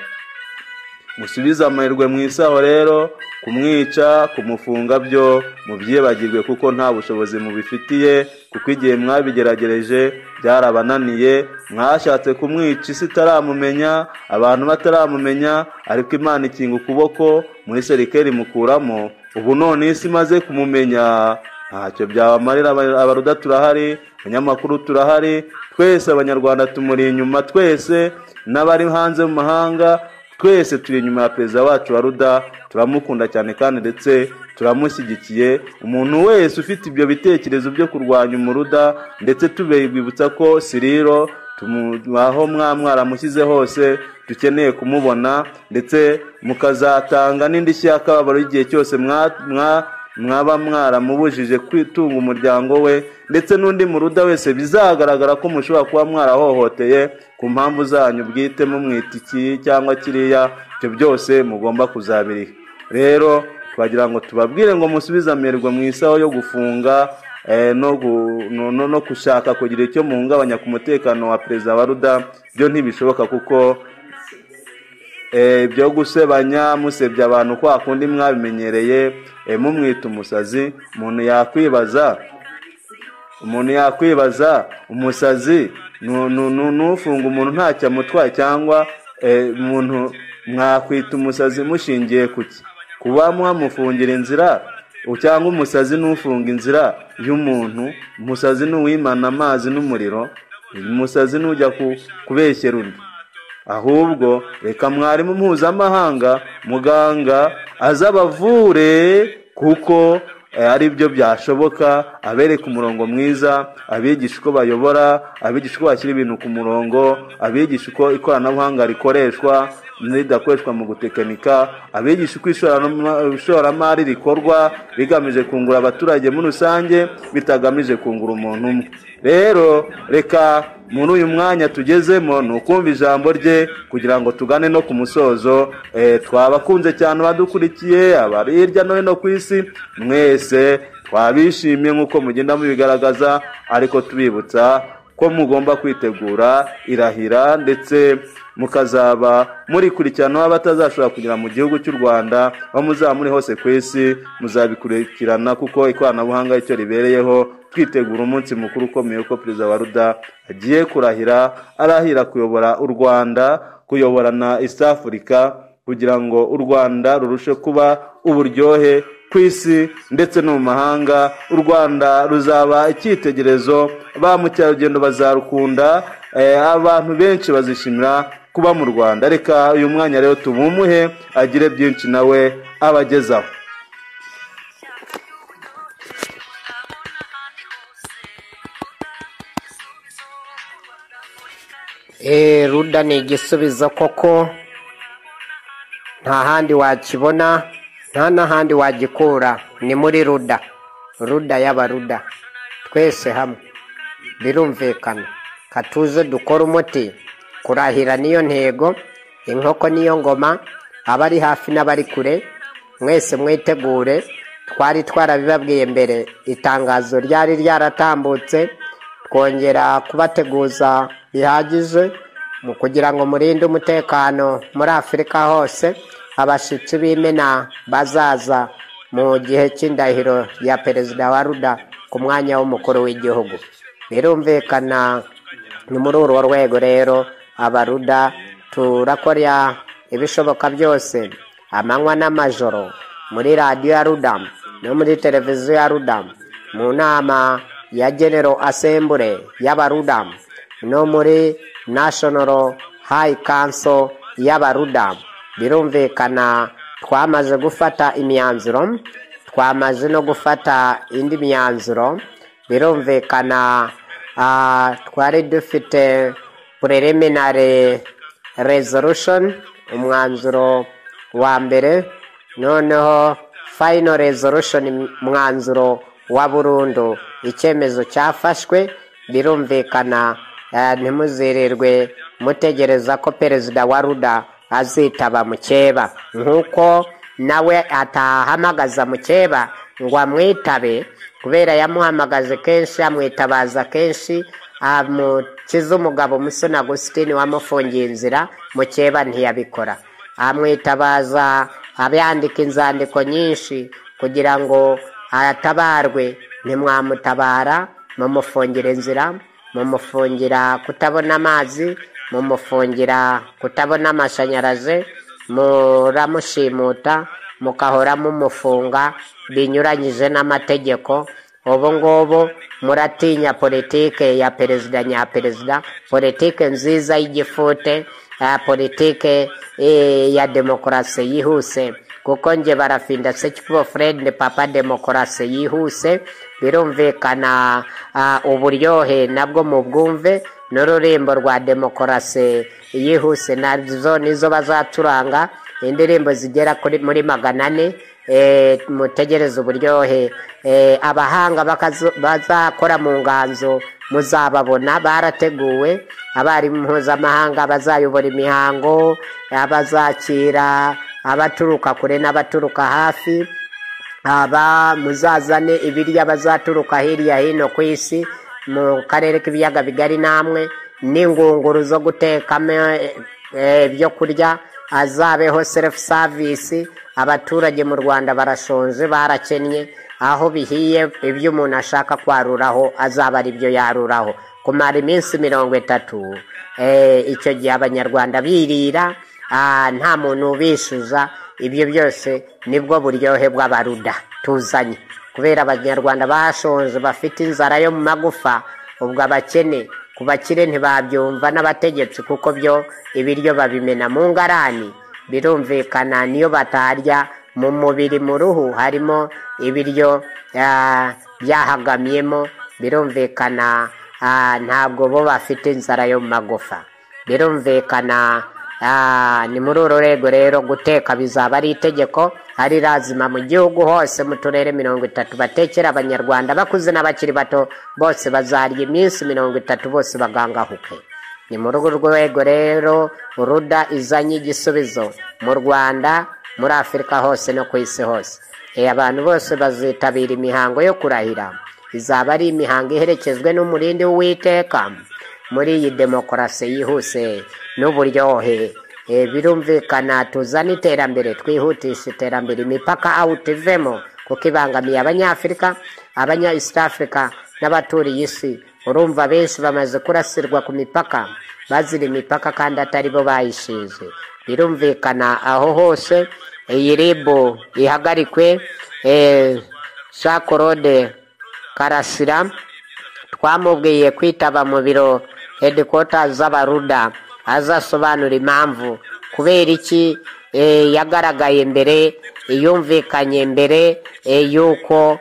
Musubize amahirwe mu isaho rero, kumwica, kumufunga byo mubyibagirwe kuko nta bushobozi mubifitiye, kuko igihe mwabigeragereje byarabananiye. Mwashatse kumwica isi itaramumenya, abantu bataramumenya, ariko Imana ikinga ukuboko muri serikeri mukuramo. Ubu none isi imaze kumumenya, ntacyo byabamarira. Abaruda turahari, abanyamakuru turahari, twese Abanyarwanda tumuri inyuma, twese n'abari hanze mu mahanga twese turi inyuma ya perezida wacu wa Ruda, turamukunda cyane kandi ndetse turamushyigikiye. Umuntu wese ufite ibyo bitekerezo byo kurwanya umuruda, ndetse tubibutsa ko Siriro aho mwaramushyize hose dukeneye kumubona, ndetse mukazatanga n'indishyi y'akababaro igihe cyose mwaba mwaramubujije kwitunga umuryango we, ndetse n'undi muruda wese bizagaragara ko mushobora kuba mwarahohoteye ku mpamvu zanyu bwite, mumwita iki cyangwa kiriya, ibyo byose mugomba kuzabiriha. Rero twagira ngo tubabwire ngo musubize amerwe mu isaho yo gufunga no gushaka kugira icyo muhungabanya ku mutekano wa perezida wa Ruda, byo ntibishoboka kuko byo gusebanya musebya abantu kwa kundi mwabimenyereye, mumwita umusazi. Umuntu yakwibaza umusazi nufunga umuntu ntacyo amutwaye, cyangwa umuntu mwakwita umusazi mushingiye kuki? Kuba mwamufungira inzira, cyangwa umusazi nufunga inzira y'umuntu. Umusazi ni uwimana amazi n'umuriro, umusazi n'ujya kubeshyera undi. Ahubwo reka mwarimu mpuzamahanga muganga azabavure, kuko ari byo byashoboka, abereka umurongo mwiza, abigisha uko bayobora, abigisha uko bashyira ibintu ku murongo, abigisha uko ikoranabuhanga rikoreshwa n'idakoreshwa mu gutekinika, abigisha uko ishoramari rikorwa rigamije kungura abaturage muri rusange, bitagamije kungura umuntu umwe. Rero reka muri uyu mwanya tugezemo ni ukumva ijambo rye kugira ngo tugane no ku musozo. Twabakunze cyane abadukurikiye, abari hirya no hino ku isi, mwese twabishimiye nk'uko mugenda mubigaragaza, ariko tubibutsa ko mugomba kwitegura irahira, ndetse mukazaba murikurikirana abatazashobora kugera mu gihugu cy'u Rwanda, aho muzaba muri hose ku isi muzabikurikirana, kuko ikoranabuhanga icyo ribereyeho. Twitegura umunsi mukuru ukomeye ko Perezida wa Ruda agiye kurahira, arahira kuyobora u Rwanda, kuyobora na East Africa, kugira ngo u Rwanda rurushe kuba uburyohe ku isi ndetse no mu mahanga. U Rwanda ruzaba icyitegererezo, ba mukerarugendo bazarukunda, abantu benshi bazishimira kuba mu Rwanda. Reka uyu mwanya rero tubumuhe agire byinshi nawe abagezaho. Ruda ni igisubizo koko, nta handi wakibona, nta n'ahandi wagikura, ni muri Ruda. Ruda y'abaruda twese hamwe, birumvikana. Katuze dukora umuti, kurahira niyo ntego, inkoko niyo ngoma, abari hafi n'abari kure mwese mwitegure. Twari twarabibabwiye mbere, itangazo ryari ryaratambutse, twongera kubateguza bihagije mu kugira ngo murinde umutekano muri Afurika hose. Abashitsi b'imena bazaza mu gihe cy'indahiro ya Perezida wa Ruda ku mwanya w'umukuru w'igihugu. Birumvikana ni muri urwo rwego rero abaruda turakora ibishoboka byose amanywa n'amajoro, muri radiyo ya Ruda no muri televiziyo ya Ruda, mu nama ya General Assembly y'abaruda no muri National High Council y'abaruda. Birumvikana twamaze gufata imyanzuro, twamaze no gufata indi myanzuro. Birumvikana twari dufite preliminary resolution, umwanzuro wa mbere, noneho final resolution, umwanzuro wa burundu, icyemezo cyafashwe. Birumvikana ntimuzirirwe mutegereza ko Perezida wa Ruda azitaba mukeba, nk'uko nawe atahamagaza mukeba ngo amwitabe, kubera yamuhamagaje kenshi, amwitabaza kenshi, amukiza umugabo Musoni Agusitini wamufungiye inzira, mukeba ntiyabikora. Amwitabaza abyandika inzandiko nyinshi kugira ngo atabarwe, ntimwamutabara, mumufungira inzira, mumufungira kutabona amazi, mumufungira kutabona amashanyarazi, muramushimuta, mukahora mumufunga binyuranyije n'amategeko. Ubu ngubu muratinya politike ya perezida nyaperezida, politike nziza y'igifute, politike ya demokarasi yihuse, kuko nge barafinda Sekikubo Fred papa demokarasi yihuse. Birumvikana uburyohe nabwo mubwumve, n'ururimbo rwa demokarasi yihuse nazo nizo bazaturanga, indirimbo zigera kuri muri 400. Mutegereze uburyohe. Abahanga bazakora mu nganzo muzababona, barateguwe. Abarimu mpuzamahanga bazayobora imihango, abazakira abaturuka kure n'abaturuka hafi, aba muzazane ibirya bazaturuka hirya hino ku isi mu karere k'ibiyaga bigari, namwe n'ingunguru zo gutekamo ibyo kurya, azabeho self service. Abaturage mu Rwanda barashonje, barakennye, aho bihiye ibyo umuntu ashaka kwaruraho azaba ari byo yaruraho kumara iminsi 30. Icyo gihe abanyarwanda birira, nta muntu ubishuza. Ibyo byose nibwo buryohe bw'abaruda tuzanye. Kubera Abanyarwanda bashonje, bafite inzara yo mu magufa. Ubwo abakene ku bakire ntibabyumva n'abategetsi, kuko byo ibiryo babimena mu ngarani. Birumvikana, niyo batarya, mu mubiri, mu ruhu harimo ibiryo byahagamyemo. Birumvikana, ntabwo bo bafite inzara yo mu magufa. Birumvikana, ni muri uru rwego rero guteka bizaba ari itegeko, ari lazima mu gihugu hose, mu turere 30, batekera Abanyarwanda bakuze n'abakiri bato bose. Bazarya iminsi 30, bose bagangahuke. Ni muri urwo rwego rero Ruda izanye igisubizo mu Rwanda, muri Afurika hose no ku isi hose. Abantu bose bazitabira imihango yo kurahira. Izaba ari imihango iherekejwe n'umurindi w'Uwiteka muri iyi demokarasi yihuse n'uburyohe. Birumvikana, tuzane iterambere, twihutisha iterambere, imipaka out ivemo kuko ibangamiye Abanyafurika, abanya East Africa n'abaturiye isi. Urumva, benshi bamaze kurasirwa ku mipaka, bazira imipaka kandi atari bo bayishinze. Birumvikana, aho hose iyi RIB ihagarikwe. Jean Claude Karasira twamubwiye kwitaba mu biro headquarters z'Abaruda, azasobanura impamvu kubera iki yagaragaye mbere, yumvikanye mbere y'uko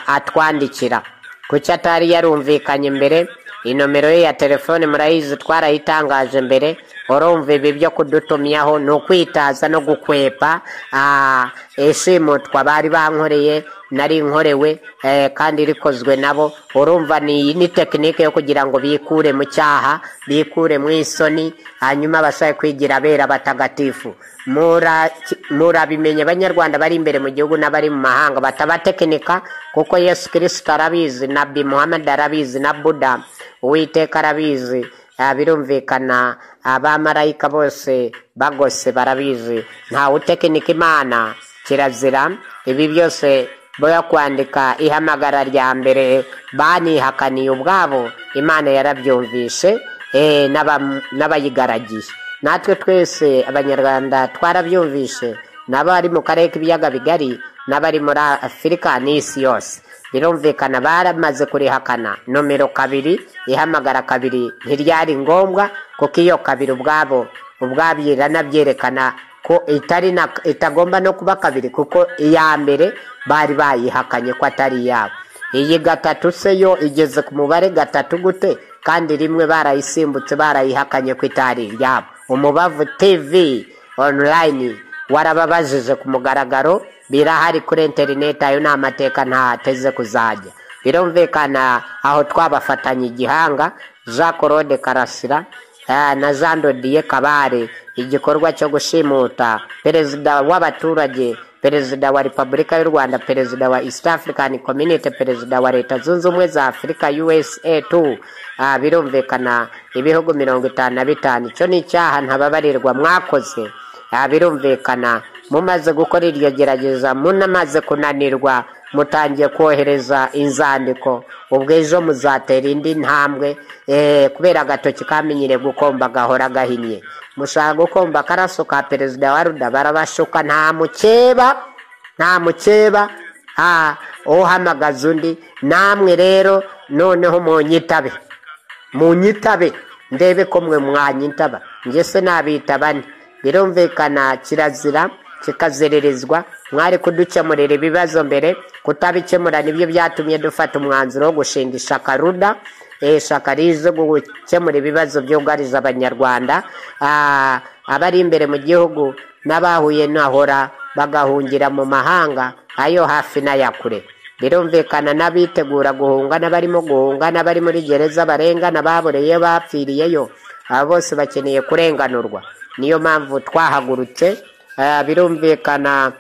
atwandikira. Kuki atari yarumvikanye mbere? Inomero ye ya telefone murayizi, twarayitangaje mbere. Urumva, ibi byo kudutumyaho ni ukwitaza no gukwepa ishimutwa bari bankoreye, nari nkorewe kandi rikozwe nabo. Urumva, ni ni tekinike yo kugira ngo bikure mu cyaha, bikure mu isoni, hanyuma bashake kwigira abera batagatifu. Murabimenye, Abanyarwanda bari imbere mu gihugu n'abari mu mahanga, batabatekinika, kuko Yesu Kirisito arabizi, Nabi Muhammad arabizi, na Buda, Uwiteka arabizi. Birumvikana, abamarayika bose bagose barabizi. Ntawe utekinika Imana, kirazira. Ibi byose boya kwandika ihamagara rya mbere banihakaniye ubwabo, Imana yarabyumvishe n'abayigaragiye. Natwe twese Abanyarwanda twarabyumvishe, n'abari mu karere k'Ibiyaga Bigari, n'abari muri Afurika n'isi yose. Birumvikana, baramaze kurihakana. Nomero 2, ihamagara 2 ntiryari ngombwa, kuko iyo 2 ubwabo ubwabyo iranabyerekana ko itari na, itagomba no kuba 2, kuko iya mbere bari bayihakanye ko atari iyabo. Iyi 3 se yo igeze ku mubare 3 gute, kandi 1 barayisimbutse, barayihakanye ko itari iyabo? Umubavu TV Online warababajije ku mugaragaro, birahari kuri interineti. Ayo ni amateka ntateze kuzajya. Birumvikana, aho twabafatanye igihanga, Jean Claude Karasira na Jean Dodier Kabare, igikorwa cyo gushimuta perezida w'abaturage, perezida wa Repubulika y'u Rwanda, perezida wa East African Community, perezida wa Leta Zunze Ubumwe za Afurika, USA 2. Birumvikana, ibihugu 55. Icyo ni icyaha ntababarirwa mwakoze. Birumvikana, mumaze gukora iryo gerageza, munamaze kunanirwa, mutangiye kohereza inzandiko. Ubwo ejo muzatera indi ntambwe, kubera agatoki kamenyere gukomba gahora gahinnye. Mushaka gukomba akaraso ka perezida wa Ruda, barabashuka. Nta mukeba, nta mukeba uhamagaza undi. Namwe rero noneho munyitabe, munyitabe, ndebe ko mwe mwanyitaba. Njye se nabitaba nte? Birumvikana, kirazira kikaziririzwa. Mwari kudukemurira ibibazo mbere. Kutabikemura nibyo byatumye dufata umwanzuro wo gushinga ishaka Ruda, ishaka rize gukemura ibibazo byugarije Abanyarwanda, abari imbere mu gihugu n'abahuye nahora bagahungira mu mahanga ayo hafi n'aya kure. Birumvikana, n'abitegura guhunga, n'abarimo guhunga, n'abari muri gereza barengana, baboreye, bapfiriyeyo, aba bose bakeneye kurenganurwa. Niyo mpamvu twahagurutse. Birumvikana,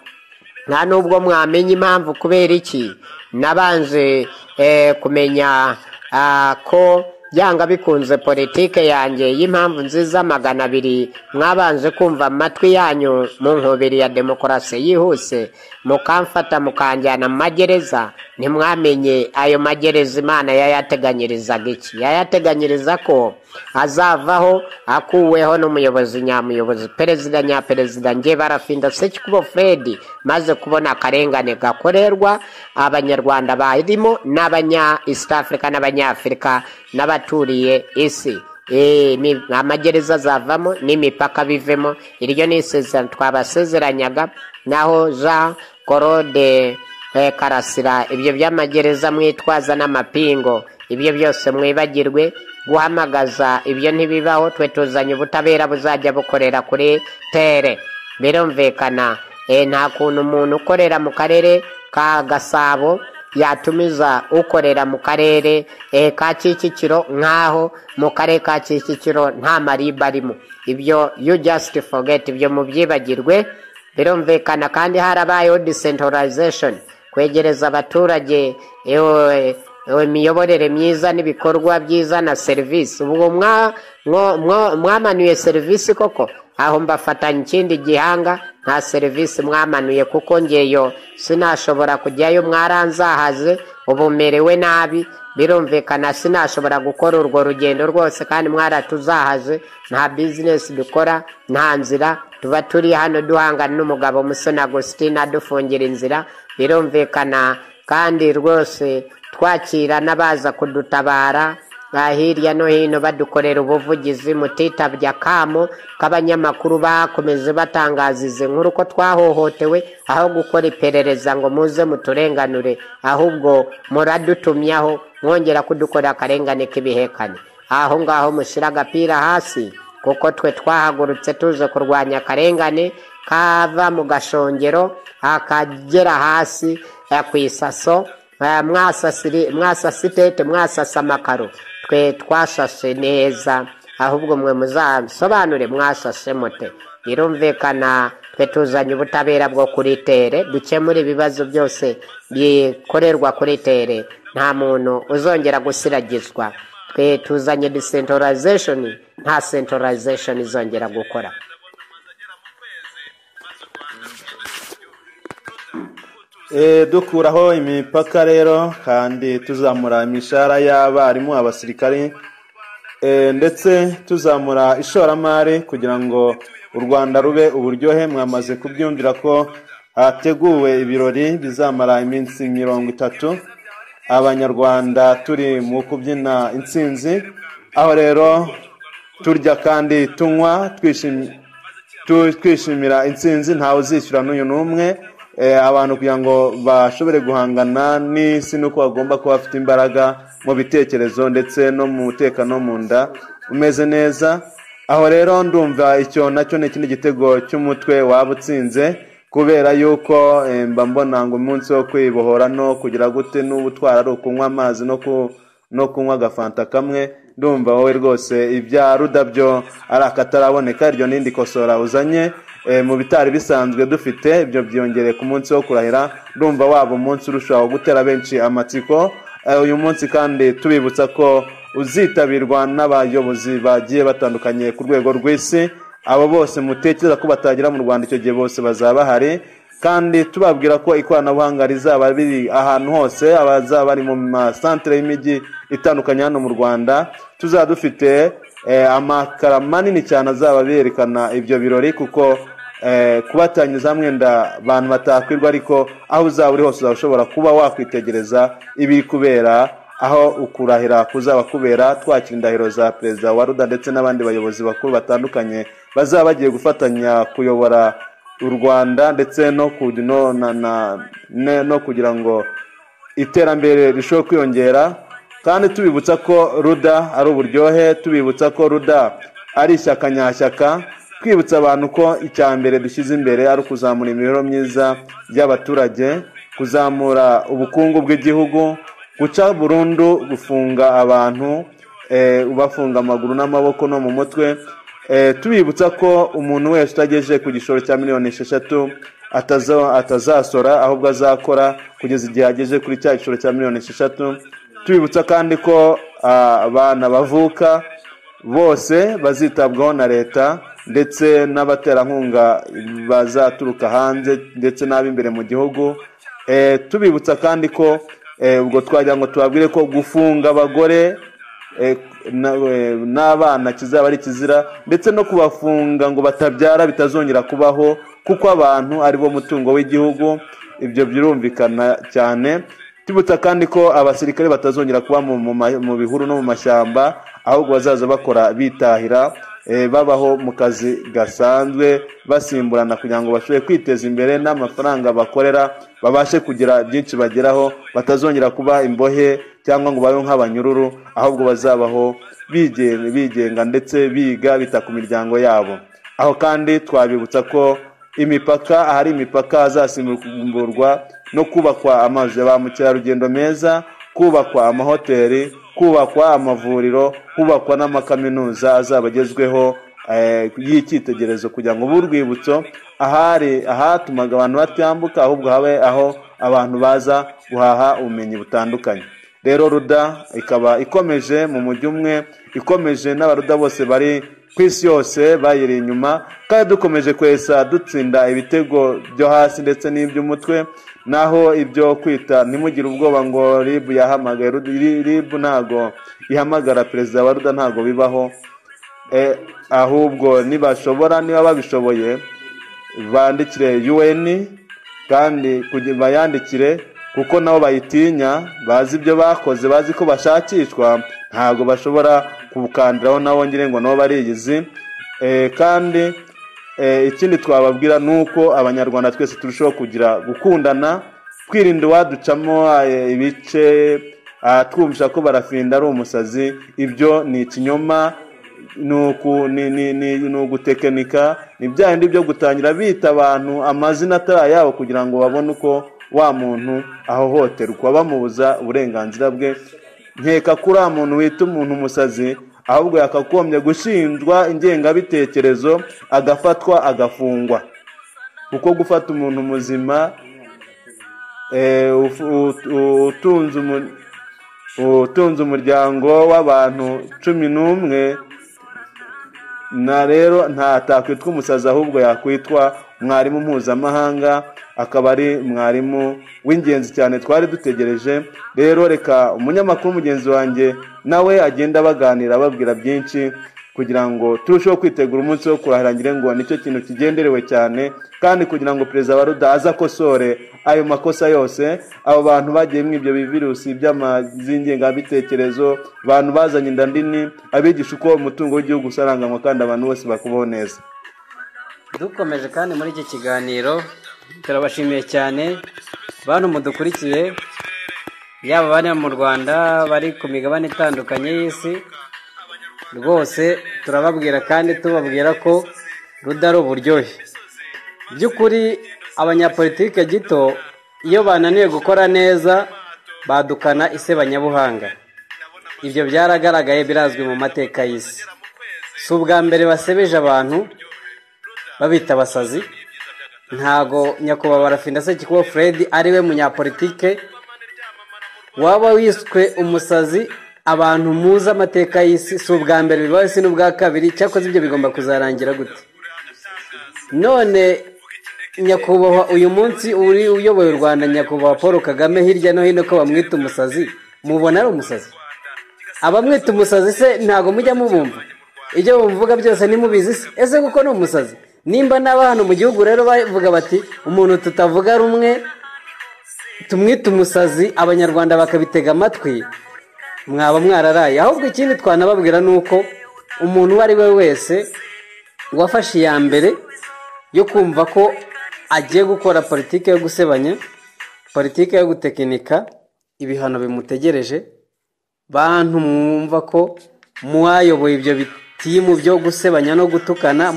nta nubwo mwamenya impamvu kubera iki nabanje kumenya ko Byanga bikunze, politike yanjye y'impamvu nziza 200 mwabanje kumva amatwi yanyu mu nkubiri ya demokarasi yihuse, mukamfata mukanjyana mu magereza, ntimwamenye ayo magereza Imana yayateganyirizaga iki. Yayateganyiriza ko azavaho akuweho n'umuyobozi nyamuyobozi, perezida nyaperezida, nge Barafinda Sekikubo Fred, maze kubona akarengane gakorerwa Abanyarwanda barimo n'abanya East Africa n'Abanyafurika n'abaturiye isi. Amagereza azavamo n'imipaka bivemo. Iryo ni isezerano twabasezeranyaga. Naho Jean Claude Karasira, ibyo by'amagereza mwitwaza n'amapingo, ibyo byose mwibagirwe guhamagaza, ibyo ntibibaho. Twe tuzanye ubutabera buzajya bukorera kuri terrain. Birumvikana, nta kuntu umuntu ukorera mu karere ka Gasabo yatumiza ukorera mu karere ka Kicukiro, nk'aho mu karere ka Kicukiro nta mariba arimo. Ibyo you just forget, ibyo mubyibagirwe. Birumvikana, kandi harabayeho decentralization, kwegereza abaturage imiyoborere myiza n'ibikorwa byiza na serivisi. Ubwo mwamanuye serivisi koko? Aho mbafatanya ikindi gihanga, nta serivisi mwamanuye, kuko ngeyo sinashobora kujyayo, mwaranzahaze, ubu merewe nabi. Birumvikana, sinashobora gukora urwo rugendo rwose kandi mwaratuzahaze. Nta bizinesi dukora, nta nzira, tuba turi hano duhangana n'umugabo Musoni Agustin adufungira inzira. Birumvikana, kandi rwose twakira n'abaza kudutabara hirya no hino badukorera ubuvugizi, mutitabye akamo k'abanyamakuru bakomeje batangaza izi nkuru ko twahohotewe. Aho gukora iperereza ngo muze muturenganure, ahubwo muradutumyaho mwongera kudukorera akarengane k'ibihekane. Aho ngaho mushyira agapira hasi, kuko twe twahagurutse tuze kurwanya akarengane kava mu gashongero akagera hasi ku isaso. Mwasasa itete, mwasasa amakaro, twe twashashe neza. Ahubwo mwe muzasobanure mwashashe mute. Birumvikana, twe tuzanye ubutabera bwo kuri terrain, dukemura ibibazo byose bikorerwa kuri terrain. Nta muntu uzongera gusiragizwa. Twe tuzanye decentralization, nta centralization izongera gukora. Dukuraho imipaka rero kandi tuzamura imishahara y'abarimu, abasirikari, ndetse tuzamura ishoramari kugira ngo u Rwanda rube uburyohe. Mwamaze kubyumvira ko hateguwe ibirori bizamara iminsi 30, Abanyarwanda turi mu kubyina intsinzi, aho rero turya kandi tunywa twishimira intsinzi. Ntawe uzishyura n'uyu n'umwe. Abantu kugira ngo bashobore guhangana n'isi nuko bagomba kuba bafite imbaraga mu bitekerezo ndetse no mu mutekano mu nda umeze neza. Aho rero ndumva icyo nacyo ni ikindi gitego cy'umutwe waba utsinze, kubera yuko mba mbona ngo umunsi wo kwibohora no kugira gute n'ubutwara ari ukunywa amazi no kunywa agafanta kamwe. Ndumva wowe rwose ibya Ruda byo ari akataraboneka. Iryo n'indi kosora uzanye mu bitari bisanzwe dufite, ibyo byiyongereye ku munsi wo kurahira. Ndumva waba umunsi urushaho gutera benshi amatsiko. Uyu munsi kandi tubibutsa ko uzitabirwa n'abayobozi bagiye batandukanye ku rwego rw'isi. Abo bose mutekereza ko batagera mu Rwanda icyo gihe bose bazaba bahari, kandi tubabwira ko ikoranabuhanga rizaba riri ahantu hose, abazaba bari mu masantere y'imijyi itandukanye hano mu Rwanda. Tuzaba dufite amakara manini cyane azaba berekana ibyo birori, kuko kubatangiza mwenda abantu batakwirwa, ariko aho uzaba uri hose uzaba ushobora kuba wakwitegereza ibiri kubera aho ukurahira kuzaba kubera, twakira indahiro za perezida wa Ruda ndetse n'abandi bayobozi bakuru batandukanye bazaba bagiye gufatanya kuyobora u Rwanda, ndetse no kugira ngo iterambere rishobore kwiyongera. Kandi tubibutsa ko Ruda ari uburyohe, tubibutsa ko Ruda ari ishyaka nyashyaka, twibutsa abantu ko icya mbere dushyize imbere ari ukuzamura imibereho myiza y'abaturage, kuzamura ubukungu bw'igihugu, guca burundu gufunga abantu, ubafunga amaguru n'amaboko no mu mutwe. Tubibutsa ko umuntu wese utagejeje ku gishoro cya 6 miliyoni atazasora, ahubwo azakora kugeza igihe ageze kuri cya gishoro cya 6 miliyoni. Tubibutsa kandi ko abana bavuka bose bazitabwaho na leta ndetse n'abaterankunga bazaturuka hanze ndetse n'ab'imbere mu gihugu. Tubibutsa kandi ko ubwo twagira ngo tubabwire ko gufunga abagore n'abana kizaba ari kizira, ndetse no kubafunga ngo batabyara bitazongera kubaho, kuko abantu ari bo mutungo w'igihugu. Ibyo birumvikana cyane. Tubibutsa kandi ko abasirikare batazongera kuba mu bihuru no mu mashyamba, ahubwo bazaza bakora bitahira, babaho mu kazi gasanzwe, basimburana kugira ngo bashobore kwiteza imbere n'amafaranga bakorera babashe kugira byinshi bageraho, batazongera kuba imbohe cyangwa ngo babeho nk'abanyururu, ahubwo bazabaho bigenga ndetse biga bita ku miryango yabo. Aho kandi twabibutsa ko imipaka, ahari imipaka hazasimburwa no kubakwa amazu ya ba mukerarugendo meza, kubakwa amahoteli, kubakwa amavuriro, kubakwa n'amakaminuza azaba agezweho y'icyitegererezo, kugira ngo urwibutso ahari ahatumaga abantu batambuka, ahubwo habe aho abantu baza guhaha ubumenyi butandukanye. Rero Ruda ikaba ikomeje mu mujyi umwe, ikomeje n'abaruda bose bari ku isi yose bayiri inyuma, kandi dukomeje kwesa dutsinda ibitego byo hasi ndetse n'iby'umutwe. Naho ibyo kwita, ntimugire ubwoba ngo RIB yahamagaye, RIB ntago ihamagara perezida wa Ruda, ntago bibaho. Ahubwo nibashobora, niba babishoboye, bandikire UN, kandi bayandikire kuko nabo bayitinya, bazi ibyo bakoze, bazi ko bashakishwa, ntago bashobora kubukandiraho nabo ngire ngo nabo bariyizi. Kandi ikindi twababwira nuko abanyarwanda twese turushaho kugira gukundana, twirinda uwaducamo ibice, twumvisha ko Barafinda ari umusazi. Ibyo ni ikinyoma, ni ugutekinika, ni bya bindi byo gutangira bita abantu amazina atari ayabo kugira ngo babone uko wa muntu ahohoterwa, bamubuza uburenganzira bwe. Nkeka ko uriya muntu wita umuntu umusazi ahubwo yakagombye gushinjwa ingengabitekerezo, agafatwa agafungwa, kuko gufata umuntu muzima utunze umuryango w'abantu 11 na rero ntakwitwa umusazi, ahubwo yakwitwa mwarimu mpuzamahanga, akaba ari mwarimu w'ingenzi cyane twari dutegereje. Rero reka umunyamakuru mugenzi wanjye nawe agenda baganira ababwira byinshi kugira ngo turusheho kwitegura umunsi wo kurahira, ngire ngo nicyo kintu kigenderewe cyane, kandi kugira ngo perezida wa Ruda aze akosore ayo makosa yose abo bantu bagiye mu ibyo virusi by'amazingengabitekerezo, abantu bazanye inda nini, abigisha uko umutungo w'igihugu usaranganywa kandi abantu bose bakubaho neza. Dukomeje kandi muri iki kiganiro, turabashimiye cyane bantu mudukurikiye, yaba bari mu Rwanda, bari ku migabane itandukanye y'isi, rwose turababwira kandi tubabwira ko Ruda ari uburyohe. By'ukuri abanyapolitike gito iyo bananiwe gukora neza badukana isebanyabuhanga. Ibyo byaragaragaye, birazwi mu mateka y'isi. Si ubwa mbere basebeje abantu babita abasazi. Ntago nyakubahwa Barafinda Sekikubo Fred ariwe munyapolitike waba wiswe umusazi. Abantu muzi amateka y'isi, si ubwa mbere bibaye, si n'ubwa kabiri. Cyakoze ibyo bigomba kuzarangira gute? None nyakubahwa uyu munsi uri uyoboye u Rwanda, nyakubahwa Paul Kagame, hirya no hino ko bamwita umusazi, mubona ari umusazi? Abamwita umusazi se ntago mujya mubumva? Ibyo bamuvuga byose ntimubizi se? Ese kuko ni umusazi? Nimba n'aba hano mu gihugu rero bavuga bati umuntu tutavuga rumwe tumwita umusazi, abanyarwanda bakabitega amatwi, mwaba mwararaye. Ahubwo ikindi twanababwira ni uko umuntu uwo ari we wese wafashe iya mbere yo kumva ko agiye gukora politike yo gusebanya, politike yo gutekinika, ibihano bimutegereje. Bantu mwumva ko mwayoboye ibyo bitimu byo gusebanya no gutukana,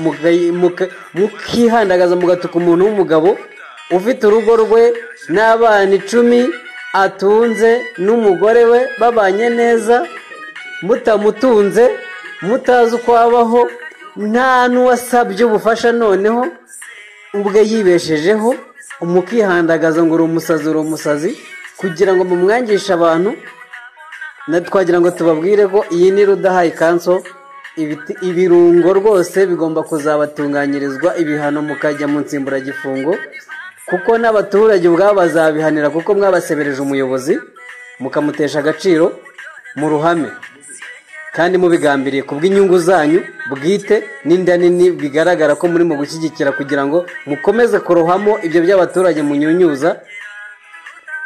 mukihandagaza mugatuka umuntu w'umugabo ufite urugo rwe n'abana 10 atunze n'umugore we babanye neza, mutamutunze, mutazi uko abaho, nta n'uwasabye ubufasha, noneho ubwe yibeshejeho, mukihandagaza ngo uri umusazi, uri umusazi, kugira ngo mumwangishe abantu. Twagira ngo tubabwire ko iyi ni Ruda High Council. Ibirungo rwose bigomba kuzabatunganyirizwa ibihano, mukajya mu nsimburagifungo, kuko n'abaturage ubwabo bazabihanira, kuko mwabasebereje umuyobozi mukamutesha agaciro mu ruhame kandi mubigambiriye ku bw'inyungu zanyu bwite n'inda nini. Bigaragara ko muri mu gushyigikira kugira ngo mukomeze kurohamo ibyo by'abaturage munyunyuza,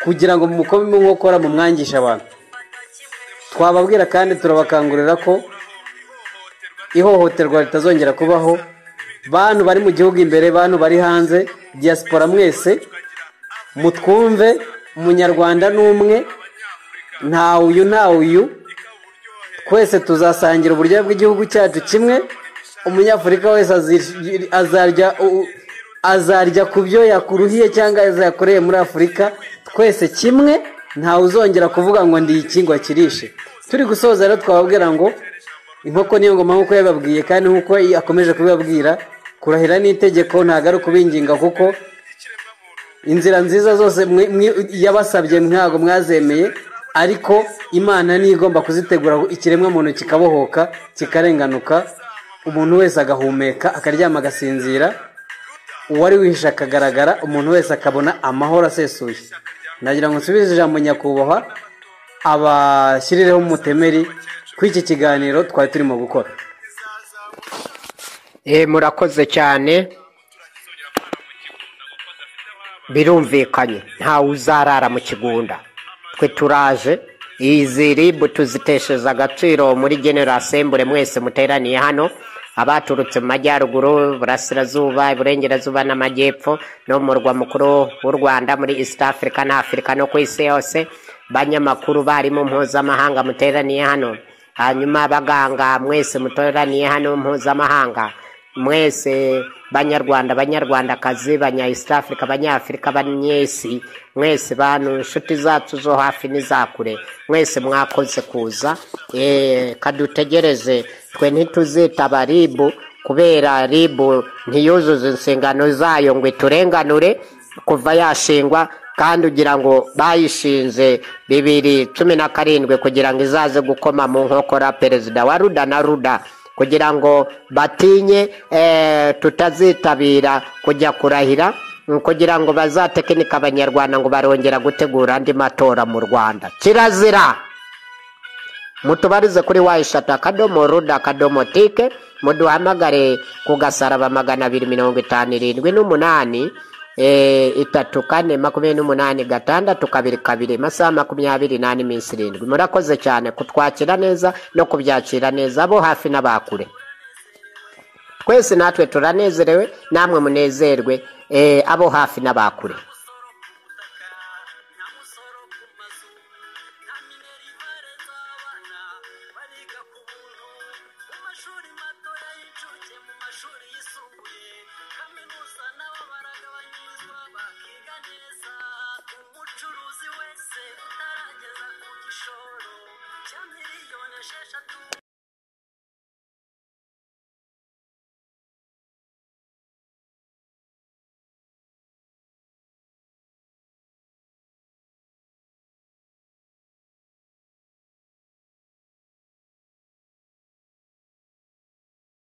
kugira ngo mukome nkokora mumwangisha abantu. Twababwira kandi turabakangurira ko ihohoterwa ritazongera kubaho. Bantu bari mu gihugu imbere, bantu bari hanze, diaspora mwese mutwumve, umunyarwanda ni umwe, nta uyu nta uyu, twese tuzasangira uburyo bw'igihugu cyacu kimwe. Umunyafurika wese azarya ku byo yakuruhiye cyangwa yakoreye muri Afurika, twese kimwe, ntawe uzongera kuvuga ngo ndi iki ngo akirishe. Turi gusoza rero, twababwira ngo inkoko niyo ngoma, nk'uko yababwiye kandi nk'uko akomeje kubibabwira. Kurahira n'itegeko, ntabwo ari ukubinginga, kuko inzira nziza zose yabasabye ntabwo mwazemeye, ariko Imana niyo igomba kuzitegura, ikiremwamuntu kikabohoka, kikarenganuka, umuntu wese agahumeka, akaryama agasinzira, uwari wihishe akagaragara, umuntu wese akabona amahoro asesuye. Nagira ngo nsubize ijambo nyakubahwa abashyirireho umutemeri kuri iki kiganiro twari turimo gukora. Murakoze cyane, birumvikanye ntawe uzarara mu kigunda. Twe turaje, izi RIB tuzitesheje agaciro muri General Assembly. Mwese muteraniye hano, abaturutse mu majyaruguru, burasirazuba, iburengerazuba n'amajyepfo, no mu murwa mukuru w'u Rwanda, muri East Africa na Afurika no ku isi yose, banyamakuru, barimu mpuzamahanga muteraniye hano, hanyuma abaganga mwese muteraniye hano mpuzamahanga, mwese banyarwanda, banyarwandakazi, banya East Africa, banyafurika, banyesi mwese, bantu inshuti zacu zo hafi n'izakure, mwese mwakoze kuza. Kadutegereze, twe ntituzitaba RIB kubera RIB ntiyuzuza inshingano zayo ngo iturenganure kuva yashingwa, kandi ugira ngo bayishinze 2017 kugira ngo izaze gukoma mu nkokora perezida wa Ruda na Ruda, kugira ngo batinye tutazitabira kujya kurahira, kugira ngo bazatekinika abanyarwanda ngo barongera gutegura andi matora mu Rwanda. Kirazira! Mutubarize kuri w.ruda.tike, muduhamagare ku gasaraba 257 8 34 28 6 2 2, masaha 24, iminsi 7. Murakoze cyane kutwakira neza no kubyakira neza, abo hafi n'abakure. Twese natwe turanezerewe, namwe munezerwe, abo hafi n'abakure. Kaminuza nabo baragabanyirizwa bakiga neza.